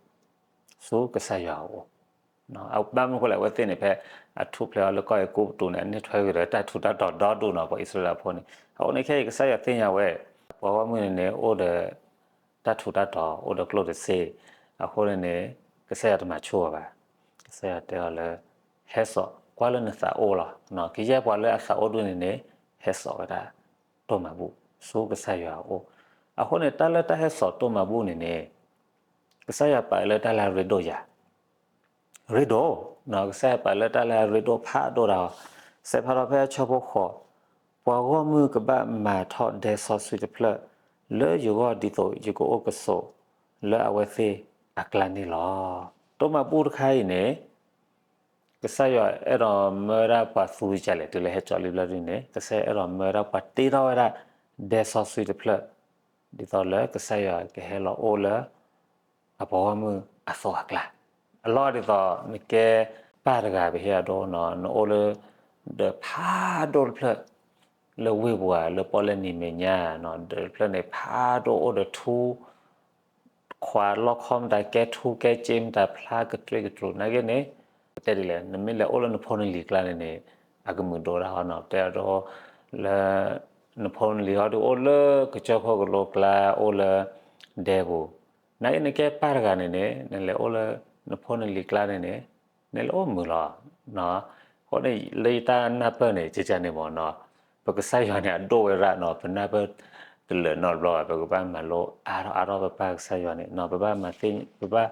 ဆူကစၢ်ယွၤအအိၣ် ဘၣ်မနုၤအဃိလဲၣ် အဝဲသ့ၣ်န့ၣ် ဖဲအထူၣ်ဖျဲးအီၤလၢကီၢ်အဲၤကူပတူးန့ၣ် အန့ၢ်ထွဲက့ၤဒီးတၢ်ထူးတၢ်တီၤဒီဒူၣ်နီၤ ပှၤအံၣ်စရ့လးဖိန့ၣ်. အဃိန့ၣ်ခဲအံၤကစၢ်ယွၤသ့ၣ်ညါဝဲ ပှၤဂီၢ်မုၢ်န့ၣ်န့ၣ် အိၣ်ဒီး တၢ်ထူးတၢ်တီၤ အိၣ်ဒီးကျိၣ်တစ့, အဃိန့ၣ်န့ၣ် ကစၢ်ယွၤတမၤဆူၣ်အီၤဘၣ်. ကစၢ်ယွၤတဲအီၤလၢ ဟဲစိာ်ကွၢ်လၢနသးအိၣ်လီၤ. ကယဲၢ်ပှၤလၢအသးအိၣ်ဒ်န့ၣ်န့ၣ် ဟဲစိာ်ဝဲဒၣ် တိၢ်မၤဘူၣ် ဆူကစၢ်ယွၤအအိၣ်. အဃိန့ၣ် တၢ်လၢတၢ်ဟဲစိာ်တိၢ်မၤဘူၣ်န့ၣ်န့ၣ် ကစၢ်ယွၤပာ်လၢတၢ်လၢအရ့ဒိၣ်ယၤ ရ့ဒိၣ်, ကစၢ်ယွၤပာ်လၢတၢ်လၢအရ့ဒိၣ်ဖးဒိၣ်တၢ်အီၤ, စဲးဖးထီၣ်ဖဲအဆၢဖိဃိး, ပှၤဂီၢ်မုၢ်ကဘၣ်မၤထီၣ်ဒဲစီဆှံတဖျၢၣ် လၢယဂီၢ်ဒ်သိးယကအိၣ်ကဆိးလၢအဝဲသ့ၣ်အကျါန့ၣ်လီၤ. တိၢ်မၤဘူၣ်တခါအံၤန့ၣ် ကစၢ်ယွၤအဲၣ်ဒိးမၢဝဲဒၣ်ပှၤသူကလဲၣ် တုၤလၢဟဲစိာ်လံဘျီဒ်န့ၣ် ကစၢ်ယွၤအဲၣ်ဒိးမၢဝဲဒၣ်ပှၤတ့ထီၣ်ဝဲဒၣ် ဒဲစီဆှံတဖျၢၣ် ဒ်သိးလၢကစၢ်ယွၤကဟဲလီၤအိၣ်လၢ အပှၤဂီၢ်မုၢ်အသိးအကျါ, အလီၢ်ဒ်သိးနကဲပၢ်တဂၤပဟ့ၣ်အဒိနီၤ နအိၣ်လၢ ဒီးဖးဒိၣ်တဖျၢၣ် လၢဝ့ၢ်ပူၤဧါ လၢပီၣ်လဲၣ်နံၤမဲာ်ညါနီၤ ဒီးတဖျၢၣ်န့ၣ် ဖးဒိၣ်အိၣ်ဒီးထူ ခွးလီၢ်ခီမတၤ ကဲထူကဲစ့မတၤ ဖျါကတြ့ၣ်ကတြူးနာ်က့န့ၣ်, ပတဲဒ်လဲၣ် နမ့ၢ်လဲၤအိၣ်လၢနဖိနလံၤကျါန့ၣ်န့ၣ် အကမုာ်ဒိၣ်ဒၣ်အီၤနီၤ ပတဲအဒိ လၢ နဖိနလံၤဟီဒုးအိၣ်လၢကစၢၢ်ခိၣ်ကလိကျါ အိၣ်လၢ ဒဲပူၤ, နာ်က့နကဲပၢ်တဂၤန့ၣ်န့ၣ် နလဲၤအိၣ်လၢ နဖိနလံၤကျါန့ၣ်န့ၣ် နလဲၤအိၣ်မုာ်လီၤ. အဃိန့ၣ် လၢယတၢ်နၢ်ပၢၢ်န့ၣ် ကကန့ၣ်မ့ၢ်နီၤ ပကစၢ်ယွၤန့ၣ် အဒိၣ်ဝဲဒၣ်နီၤ ပနၢ်ပၢၢ်တလၢာ်နီတဘျီဘၣ် ပကဘၣ်မၤလိအါထီၣ်အါထီၣ်ပပၢ်ကစၢ်ယွၤန့ၣ်နီၤ ပဘၣ်မၤ ပဘၣ်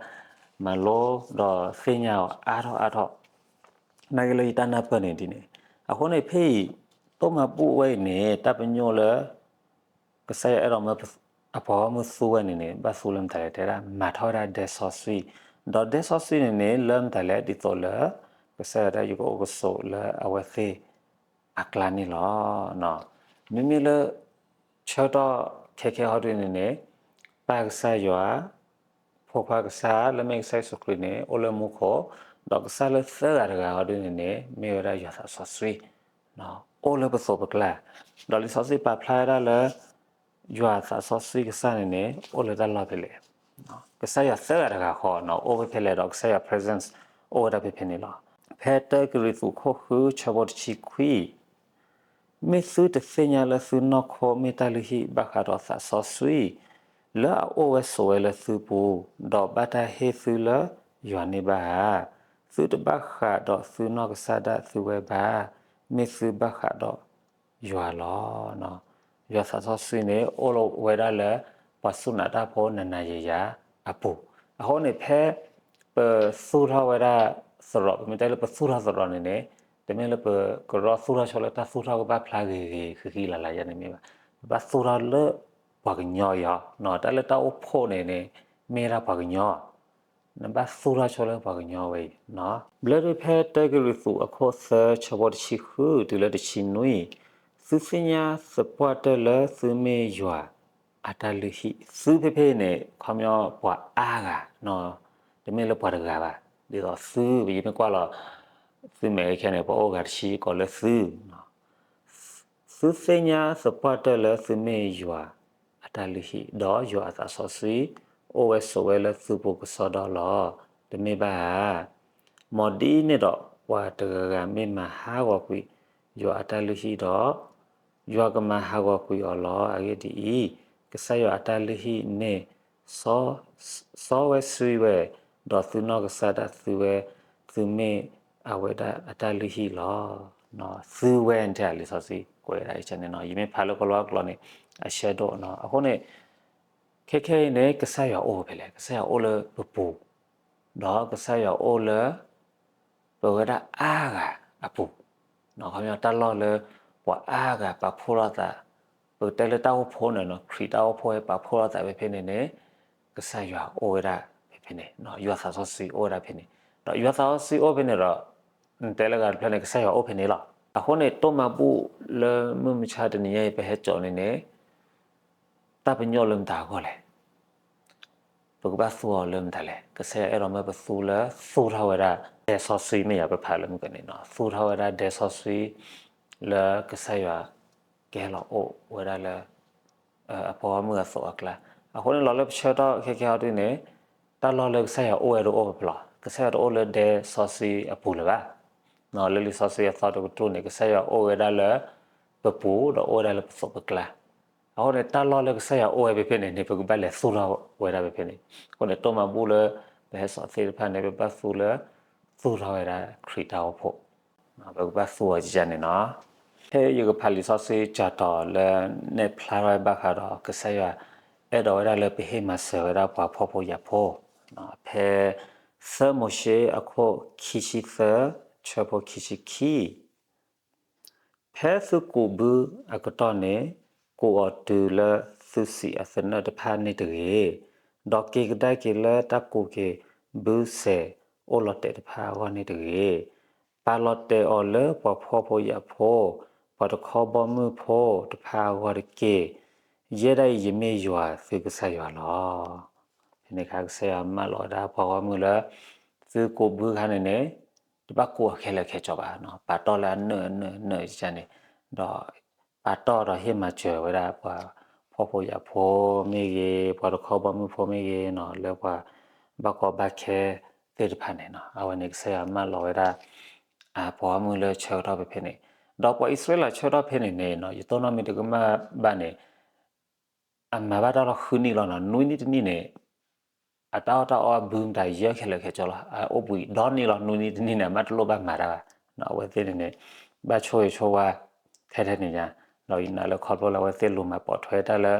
မၤလိဒီးသ့ၣ်ညါအီၤအါထီၣ်အါထီၣ် နာ်က့လၢယတၢ်နၢ်ပၢၢ်န့ၣ်ဒ်န့ၣ်, အဃိန့ၣ်ဖဲအံၤ တိၢ်မၤဘူၣ်ဝဲအံၤန့ၣ် တၢ်ပညိၣ်လၢ ကစၢ်ယွၤအဲၣ်ဒိးမၢ အပှၤဂီၢ်မုၢ်သူဝဲန့ၣ်န့ၣ် ဘၣ်သူလၢမတၤလဲၣ် တဲဒၣ်မၤထီၣ်ဝဲဒၣ်ဒဲစီဆှံ, ဒီးဒဲစီဆှံန့ၣ်န့ၣ် လၢမတၤလဲၣ် ဒ်သိးလၢ ကစၢ်ယွၤတၢ်ယကအိၣ်ကဆိးလၢအဝဲသ့ၣ်အကျါန့ၣ်လီၤ. မ့မ့ၢ်လၢ ဆၢကတီၢ်ခဲခဲဟီဒုန့ၣ်န့ၣ် ပၢ်ကစၢ်ယွၤ ဖိခွါကစၢ်လၢမ့ၢ်ကစၢ်ယ့ၣ်ၡူးခရံာ်န့ၣ် အိၣ်လၢမူခိၣ်, ဒီးကစၢ်လၢသၢဂၤတဂၤဟီဒုန့ၣ်န့ၣ် မ့ၢ်ဝဲဒၣ်ယွၤသးစီဆှံ အိၣ်လၢပသိးပကျါ, ဒီးလံာ်စီဆှံပာ်ဖျါဝဲဒၣ်လၢ ယွၤသးစီဆှံကစၢ်န့ၣ်န့ၣ် အိၣ်လၢတၢ်လီၢ်ဖဲလဲၣ်, ကစၢ်ယွၤသၢဂၤတဂၤဃီ အိၣ်ဝဲဖဲလဲၣ်ဒီးကစၢ်ယွၤ presence အိၣ်ဝဲဒၣ်ဖဲဖဲန့ၣ်လီၤ. ဖဲတၢကရံၣ်သူးခိၣ်ဃုဆၢဖိတဆံခွံ မ့ၢ်သုတသ့ၣ်ညါလၢသုနီၢ်ခိမ့ၢ်တၢ်လုၢ်ဟံၣ်ဘၣ်ဃးဒီးသးစီဆှံ လၢအအိၣ်ဝဲဆိးဝဲလၢသုပူၤ, ဒီးဘၣ်တၢ်ဟ့ၣ်သုလၢယွၤန့ၣ်ဘၣ်ဧါ. သုတဘၣ်ဃးဒီးသုနီၢ်ကစၢ်ဒၣ်သုဝဲဘၣ်, မ့ၢ်သုဘၣ်ဃးဒီးယွၤလီၤ. ယွၤသးစီဆှံန့ၣ် အိၣ်ဝဲဒၣ်လၢ ပှၤစူၢ်နာ်တၢ်ဖိနၤနၤယံာ်ယံာ်အပူၤ, အဃိန့ၣ်ဖဲ ပသူၣ်ထီၣ်ဝဲဒၣ်သရိာ် ပမ့ၢ်တဲလၢပသူၣ်ထီၣ်သရိာ်န့ၣ်န့ၣ် တမ့ၢ်လၢပကရီသူၣ်ထီၣ်ဆိလၢတၢ်သူၣ်ထီၣ်ကဘၣ်ဖျါဂ့ၤဂ့ၤဃံးဃံးလၤလၤယၤန့ၣ်မ့ၢ်ဘၣ်, ပဘၣ်သူၣ်ထီၣ်လၢပှၤကညီအံၤ, တၢ်လၢတၢ်အိၣ်ဖှိၣ်န့ၣ်န့ၣ် မ့ၢ်ဒၣ်ပှၤကညီ နဘၣ်သူၣ်ထီၣ်ဆိလၢပှၤကညီဝဲအံၤ, ဘျၢဒုးဖဲတၢကရံၣ်သူးအခိၣ်သၢဆၢဖိတဆံဃုတုၤလၢတဆံနွံ, သုသ့ၣ်ညါသပှၢ်တၢၢ်လၢသုမ့ၢ်ယွၤအတၢ်လုၢ်ဟံၣ်, သုဖဲဖဲန့ၣ် ခီပညီပှၤအါဂၤ, တမ့ၢ်လၢပှၤတဂၤဘၣ်, ဒ်သိးသု ယမ့ၢ်ကွၢ်လီၤ သုမဲာ်ခဲန့ၣ် ပှၤအိၣ်ဂၤတဆံကိးလၢသု သုသ့ၣ်ညါသပှၢ်တၢၢ်လၢသုမ့ၢ်ယွၤအတၢ်လုၢ်ဟံၣ်, ဒီးယွၤအသးစီဆှံ အိၣ်ဝဲဆိးဝဲလၢသုပူၤကစီဒီလီၤ. တမ့ၢ်ဘၣ်ဧါ. မ်ဒ်န့ၣ်ဒီး ပှၤတဂၤဂၤမ့ၢ်မၤဟးဂီၤကွံာ်ယွၤအတၢ်လုၢ်ဟံၣ်ဒီး, ယွၤကမၤဟးဂီၤကွံာ်အီၤလီၤ. အဂ့ၢ်ဒ်အံၤ, ကစၢ်ယွၤအတၢ်လုၢ်ဟံၣ်န့ၣ် စီဝဲဆှံဝဲ, ဒီးသုနီၢ်ကစၢ်ဒၣ်သုဝဲ, သုမ့ၢ်အဝဲဒၣ်အတၢ်လုၢ်ဟံၣ်လီၤ. သုဝဲန့ၣ်ထဲလံာ်စီဆှံကွဲးဒၣ်အံၤန့ၣ်နီၤ, ယမ့ၢ်ဖးလၢကလီကလီန့ၣ် အဆၢဒိၣ်နီၤ. အဃိန့ၣ် ခဲခဲအံၤန့ၣ် ကစၢ်ယွၤအိၣ်ဖဲလဲၣ်, ကစၢ်ယွၤအိၣ်လၢပပူၤ, ဒီးကစၢ်ယွၤအိၣ်လၢ ပဝဲဒၣ်အါဂၤအပူၤ, ခီပညီတၢ်လီၢ်လၢ ပှၤအါဂၤပာ်ဖှိၣ်ထီၣ်သး, ပကတဲလၢတၢ်အိၣ်ဖှိၣ်န့ၣ်နီၤ, ခရံာ်တၢ်အိၣ်ဖှိၣ်ဟဲပာ်ဖှိၣ်ထီၣ်သးဖဲဖဲန့ၣ်န့ၣ်, ကစၢ်ယွၤအိၣ်ဝဲဒၣ်ဖဲဖဲန့ၣ်, ယွၤသးစီဆှံအိၣ်ဝဲဒၣ်ဖဲန့ၣ်, ဒီးယွၤသးစီဆှံအိၣ်ဖဲန့ၣ်ဒီး, နတဲလၢဂၤတဖျၢၣ်န့ၣ် ကစၢ်ယွၤအိၣ်ဖဲန့ၣ်လီၤ. အဃိန့ၣ် တိၢ်မၤဘူၣ်လၢမုၢ်မဆါတနံၤညါအံၤ ပဟဲစိာ်န့ၣ်န့ၣ် တၢ်ပညိၣ်လၢမတၤအဂီၢ်လဲၣ်. ပကဘၣ်သူအီၤလၢမတၤလဲၣ်. ကစၢ်ယွၤအဲၣ်ဒိးမၢပသူလၢသူၣ်ထီၣ်ဝဲဒၣ် ဒဲစီဆှံမ့ၢ်ယၤ ပဖးလၢမုၢ်ကန့ၣ်နီၤ, သူၣ်ထီၣ်ဝဲဒၣ်ဒဲစီဆှံ လၢကစၢ်ယွၤကဟဲလီၤအိၣ်ဝဲဒၣ်လၢ အပှၤဂီၢ်မုၢ်အသိးအကျါ. အဃိန့ၣ် လီၤလၢပဆၢကတီၢ်ခဲကဲဟီဒုန့ၣ်, တၢ်လီၢ်လၢကစၢ်ယွၤအိၣ်ဝဲတအိၣ်ဖဲဖဲလီၤ. ကစၢ်ယွၤတအိၣ်လၢဒဲစီဆှံအပူၤလၢၤဘၣ်. လၢလံာ်စီဆှံအသီတကတြူၢ်န့ၣ် ကစၢ်ယွၤအိၣ်ဝဲဒၣ်လၢပပူၤ ဒီးအိၣ်ဝဲဒၣ်လၢပသိးပကျါ. အဃိန့ၣ် တၢ်လီၢ်လၢကစၢ်ယွၤအိၣ်ဝဲဖဲဖဲန့ၣ်န့ၣ် ပကဘၣ်လဲၤသူၣ်ထီၣ်ဝဲဒၣ်ဖဲဖဲန့ၣ်. အဃိန့ၣ် တိၢ်မၤဘူၣ်လၢ ပဟဲစိာ်သ့ၣ်တဖၣ်န့ၣ် ပဘၣ်သူလၢ သူၣ်ထီၣ်ဝဲဒၣ်ခရံာ်တၢ်အိၣ်ဖှိၣ်, ပကဘၣ်သူအီၤကန့ၣ်နီၤ. ဖဲယကဖးလံာ်စီဆှံကၠီၤတီၤလၢနဲၣ်ဖျါထီၣ်ဝဲဘၣ်ဃးဒီး ကစၢ်ယွၤအဲၣ်ဒိးဝဲဒၣ်လၢပဟ့ၣ်မၤစၢၤဝဲဒၣ်ပှၤဖှီၣ်ဖိယာ်ဖိ, ဖဲ သၢမိၤၡ့အခိၣ်ခံဆံသၢ ဆၢဖိခံဆံခံ ဖဲသုကူးဘုအကတီၢ်န့ၣ်, ကူးအီၤတုၤလၢသုစံးအသနၢၣ်တဖၣ်န့ၣ်တဂ့ၤ, ဒီးက့ၤကဒါက့ၤလၢတၢ်ကူးက့ၤဘုစဲးအိၣ်လီၤတဲာ်တဖၣ်အဂီၢ်န့ၣ်တဂ့ၤ, ပာ်လီၤတဲာ်အီၤလၢပှၤဖှီၣ်ဖိယာ်ဖိ, ပှၤတခီဘီမုၢ်ဖိတဖၣ်အဂီၢ်တက့ၢ်. ယဲဒၣ်အံၤယမ့ၢ်ယွၤသုကစၢ်ယွၤလီၤ. ဖဲန့ၣ်အခါ ကစၢ်ယွၤမၢလီၤဝဲဒၣ်ပှၤဂီၢ်မုၢ်လၢ သုကူးဘုခါန့ၣ်န့ၣ် တဘၣ်ကူးအီၤခဲလၢာ်ခဲဆ့ဘၣ်, ပာ်တီၢ်လၢအနၢၣ်အနၢၣ်အနၢၣ်န့ၣ်, ဒီး ပာ်တီၢ်ဒီးဟ့ၣ်မၤစၢၤဝဲဒၣ်ပှၤဖှီၣ်ဖိယာ်ဖိမ့ၢ်ဂ့ၤ, ပှၤတခီဘီမုၢ်ဖိမ့ၢ်ဂ့ၤနီၤ, လၢပှၤဘၣ်ကီဘၣ်ခဲသ့ၣ်တဖၣ်န့ၣ်နီၤ, အဝဲန့ၣ်ကစၢ်ယွၤမၢလီၤဝဲဒၣ် ပှၤဂီၢ်မုၢ်လၢဆၢကတီၢ်ဖဲဖဲန့ၣ်, ဒီးပှၤအံၣ်စရ့လးဆၢကတီၢ်ဖဲန့ၣ်န့ၣ်နီၤ, ယတိၢ်နီၣ်မ့ၢ်တကမၣ်ဘၣ်န့ၣ် အမၤဘၣ်တၢ်လီၢ်ဃုနံၣ်လီၤနီၤ, နွံနံၣ်တနံၣ်န့ၣ် အတၢ်အီၣ်တၢ်အီအဘုမတၤယၢခဲလၢာ်ခဲဆ့လီၤ, အအိၣ်ဘှံးဒီနံၣ်လီၤ, နွံနံၣ်တနံၣ်န့ၣ် အမ့ၢ်တလိၣ်ဘၣ်မၤတၢ်ဘၣ်, အဝဲသ့ၣ်န့ၣ်န့ၣ် ဘၣ်ဆိၣ်ဂ့ၤဆိၣ်ဝါထဲထဲန့ၣ်ညါ, ဒီးယနာ်လၢခီဖျိလၢအဝဲသ့ၣ်လူၤမၤပိာ်ထွဲတၢ်လၢ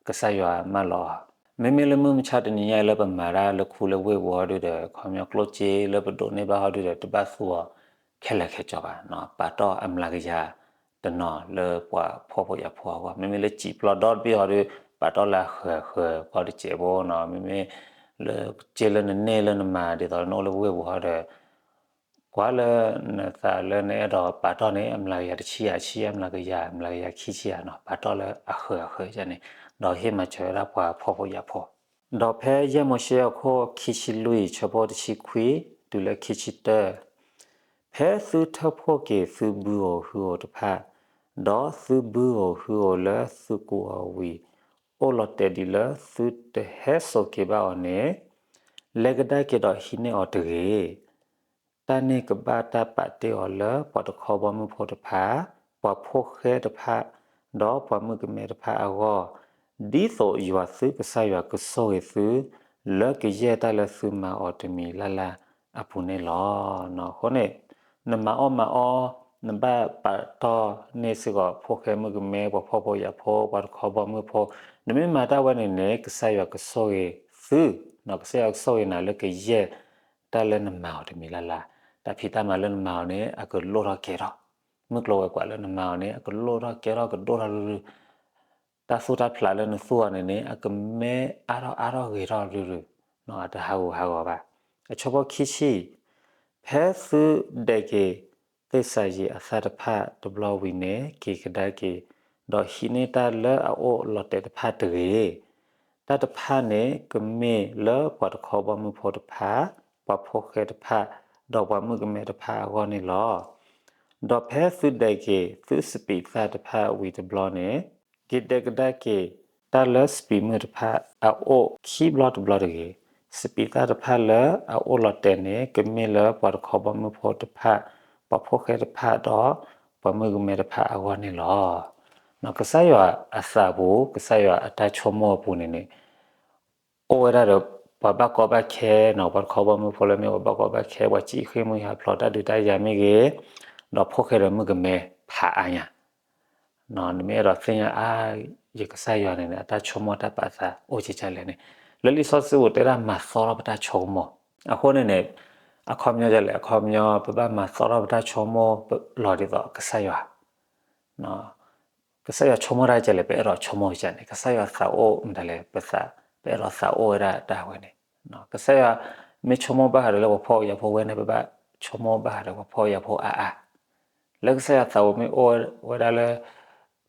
ကစၢ်ယွၤမၢလီၤအီၤ, မ့မ့ၢ်လၢမုၢ်မဆါတနံၤညါအံၤလၢပမၤတၢ်လၢခူလၢဝ့ၢ်ပူၤဟီဒုဒီး ခီပညီကျိၣ်စ့လၢပဒိးန့ၢ်ဘၣ်ဟီဒုဒီး တဘၣ်သူအီၤခဲလၢာ်ခဲဆ့ဘၣ်, ပာ်တီၢ်အမျးကယၤတနီၤလၢပှၤဖှီၣ်ဖိယာ်ဖိအဂီၢ်, မ့မ့ၢ်လၢစံာ်ပျီဒီတဘ့ၣ်ဟီဒု ပာ်တီၢ်လၢအဃၢၤအဃၢၤကီတစဲးဖိနီၤ, မ့မ့ၢ်လၢစ့လၢနန့ၢ်လၢနမၤ ဒ်သိးနအိၣ်လၢဝ့ၢ်ပူၤဟီဒီး ကွၢ်လၢနသးလၢနအဲၣ်ဒိးပာ်တီၢ်န့ၣ် အမျးကယၤတဆံယၤ ဆံအမျးကယၤ အမျးကယၤခံဆံယၤနီၤ, ပာ်တီၢ်လၢအဃၢၤအဃၢၤန့ၣ်, ဒီးဟ့ၣ်မၤစၢၤဝဲဒၣ်ပှၤဖှီၣ်ဖိယာ်ဖိ, ဒီးဖဲယဲၢ်မိၤၡ့အခိၣ်ခံဆံလွံၢ် ဆၢဖိတဆံခွံ တုၤလၢခံဆံတၢ ဖဲသုထၢဖှိၣ်က့ၤသုဘုဧိၤဟုဧိၤတဖၣ်, ဒီးသုဘုဧိၤဟုဧိၤလၢသုကူးအီၤဝံၤ အိၣ်လီၤတဲာ်ဒ်လၢသုတဟဲစိာ်က့ၤဘၣ်အီၤန့ၣ်, လဲၤကဒါက့ၤဒီးဟံးန့ၢ်အီၤတဂ့ၤ. တၢ်န့ၣ်ကဘၣ်တၢ်ပာ်တ့ၢ်အီၤလၢပှၤတခီဘီမုၢ်ဖိတဖၣ်, ပှၤဖိၣ်ဃဲတဖၣ်, ဒီးပှၤမုၣ်ကမဲတဖၣ်အဂီၢ်, ဒ်သိးယွၤသုကစၢ်ယွၤကဆိၣ်ဂ့ၤသု လၢကယဲၢ်တၢ်လၢသုမၤအီၤတမံၤလၢ်လၢ်အပူၤန့ၣ်လီၤ. အဃိန့ၣ် နမၤအီၣ်မၤအီ, နဘၣ်ပာ်တီၢ်န့ၢ်စ့ၢ်ကီးဖိၣ်ဃဲမုၣ်ကမဲ ပှၤဖှီၣ်ဖိယာ်ဖိ ပှၤတခီဘီမုၢ်ဖိ, နမ့ၢ်မၤတၢ်ဝဲန့ၣ်န့ၣ် ကစၢ်ယွၤကဆိၣ်ဂ့ၤသု, ကစၢ်ယွၤကဆိၣ်ဂ့ၤနၤလၢကယဲၢ်တၢ်လၢနမၤအီၤတမံၤလၢ်လၢ်, တၢ်ဖံးတၢ်မၤလၢနမၤအီၤန့ၣ် အကလိၣ်ထီၣ်ကဲထီၣ်, မုၢ်ကျိၤဝဲၤကွာ်လၢနမၤအီၤန့ၣ် အကလိၣ်ထီၣ်ကဲထီၣ်ကဒိၣ်ထီၣ်ရုၢ်ရုၢ်, တၢ်သူၣ်တၢ်ဖျးလၢနသူအီၤန့ၣ်န့ၣ် အကမ့ၢ်အါထီၣ်အါထီၣ်ဂ့ၤထီၣ်ရုၢ်ရုၢ်, အတဟးဂူာ်ဟးဂီၤဘၣ်. အဆၢဖိခံဆံ, ဖဲသုဒဲးက့ၤသ့ၣ်စၤယံးအသၣ်တဖၣ်တဘျီဝံၤန့ၣ် က့ၤကဒါက့ၤ, ဒီးဟံးန့ၢ်တၢ်လၢအအိၣ်လီၤတဲာ်တဖၣ်တဂ့ၤ. တၢ်တဖၣ်န့ၣ် ကမ့ၢ်လၢပှၤတခီဘီမုၢ်ဖိတဖၣ်, ပှၤဖိၣ်ဃဲတဖၣ်, ဒီးပှၤမုၣ်ကမဲတဖၣ်အဂီၢ်န့ၣ်လီၤ. ဒီးဖဲသုဒဲးက့ၤသုစပံးသၣ်တဖၣ်ဝံၤတဘျီန့ၣ် က့ၤဒဲးကဒါက့ၤ တၢ်လၢစပံးမုၢ်တဖၣ်အအိၣ်ခံဘျီတဘျီတဂ့ၤ. စပံးသၣ်တဖၣ်လၢအအိၣ်လီၤတဲာ်န့ၣ် ကမ့ၢ်လၢပှၤတခီဘီမုၢ်ဖိတဖၣ်, ပှၤဖိၣ်ဃဲတဖၣ်ဒီး ပှၤမုၣ်ကမဲတဖၣ်အဂီၢ်န့ၣ်လီၤ. ကစၢ်ယွၤအသးပူၤ, ကစၢ်ယွၤအတၢ်ဆိကမိၣ်အပူၤန့ၣ်န့ၣ် အိၣ်ဝဲဒၣ်ဒီး ပှၤဘၣ်ကီဘၣ်ခဲနီၤ, ပှၤတခီဘီမုၢ်ဖိလၢမ့ၢ်ပှၤဘၣ်ကီဘၣ်ခဲ, ပှၤစံၣ်ဃ့ၢ်မှံဟးဖျိးတၢ်ဒုးတၢ်ယၤမ့ၢ်ဂ့ၤ, ဒီးဖိၣ်ဃဲဒီးမုၣ်ကမဲဖးအါညါ နမ့ၢ်အဲၣ်ဒိးသ့ၣ်ညါအါ ယကစၢ်ယွၤန့ၣ်န့ၣ် အတၢ်ဆိကမိၣ်တၢ်ပာ်သးအိၣ်ကဲကဲလဲၣ်န့ၣ်, လၢလံာ်စီဆှံပူၤတဲဒၣ်မၤသီထီၣ်ပတၢ်ဆိကမိၣ်. အဃိန့ၣ်န့ၣ် အခီပညီဒ်လဲၣ်, အခီပညီ ပဘၣ်မၤသီထီၣ်ပတၢ်ဆိကမိၣ်လီၤဒ်သိးကစၢ်ယွၤ, ကစၢ်ယွၤဆိကမိၣ်တၢ်ကလဲၣ် ပအဲၣ်ဒိးဆိကမိၣ်ကလဲၣ်န့ၣ်, ကစၢ်ယွၤသးအိၣ်မတၤလဲၣ် ပသး ပအဲၣ်ဒိးသးအိၣ်ဝဲဒၣ်တၢ်ဝဲန့ၣ်, ကစၢ်ယွၤမ့ၢ်ဆိကမိၣ်ဘၣ်ဃးဒီးလၢပှၤဖှီၣ်ဖိယာ်ဖိဝဲန့ၣ် ပဘၣ်ဆိကမိၣ်ဘၣ်ဃးဒီးပှၤဖှီၣ်ဖိယာ်ဖိအါအါ လၢကစၢ်ယွၤသးဝဲမ့ၢ်အိၣ်ဝဲဒၣ်လၢ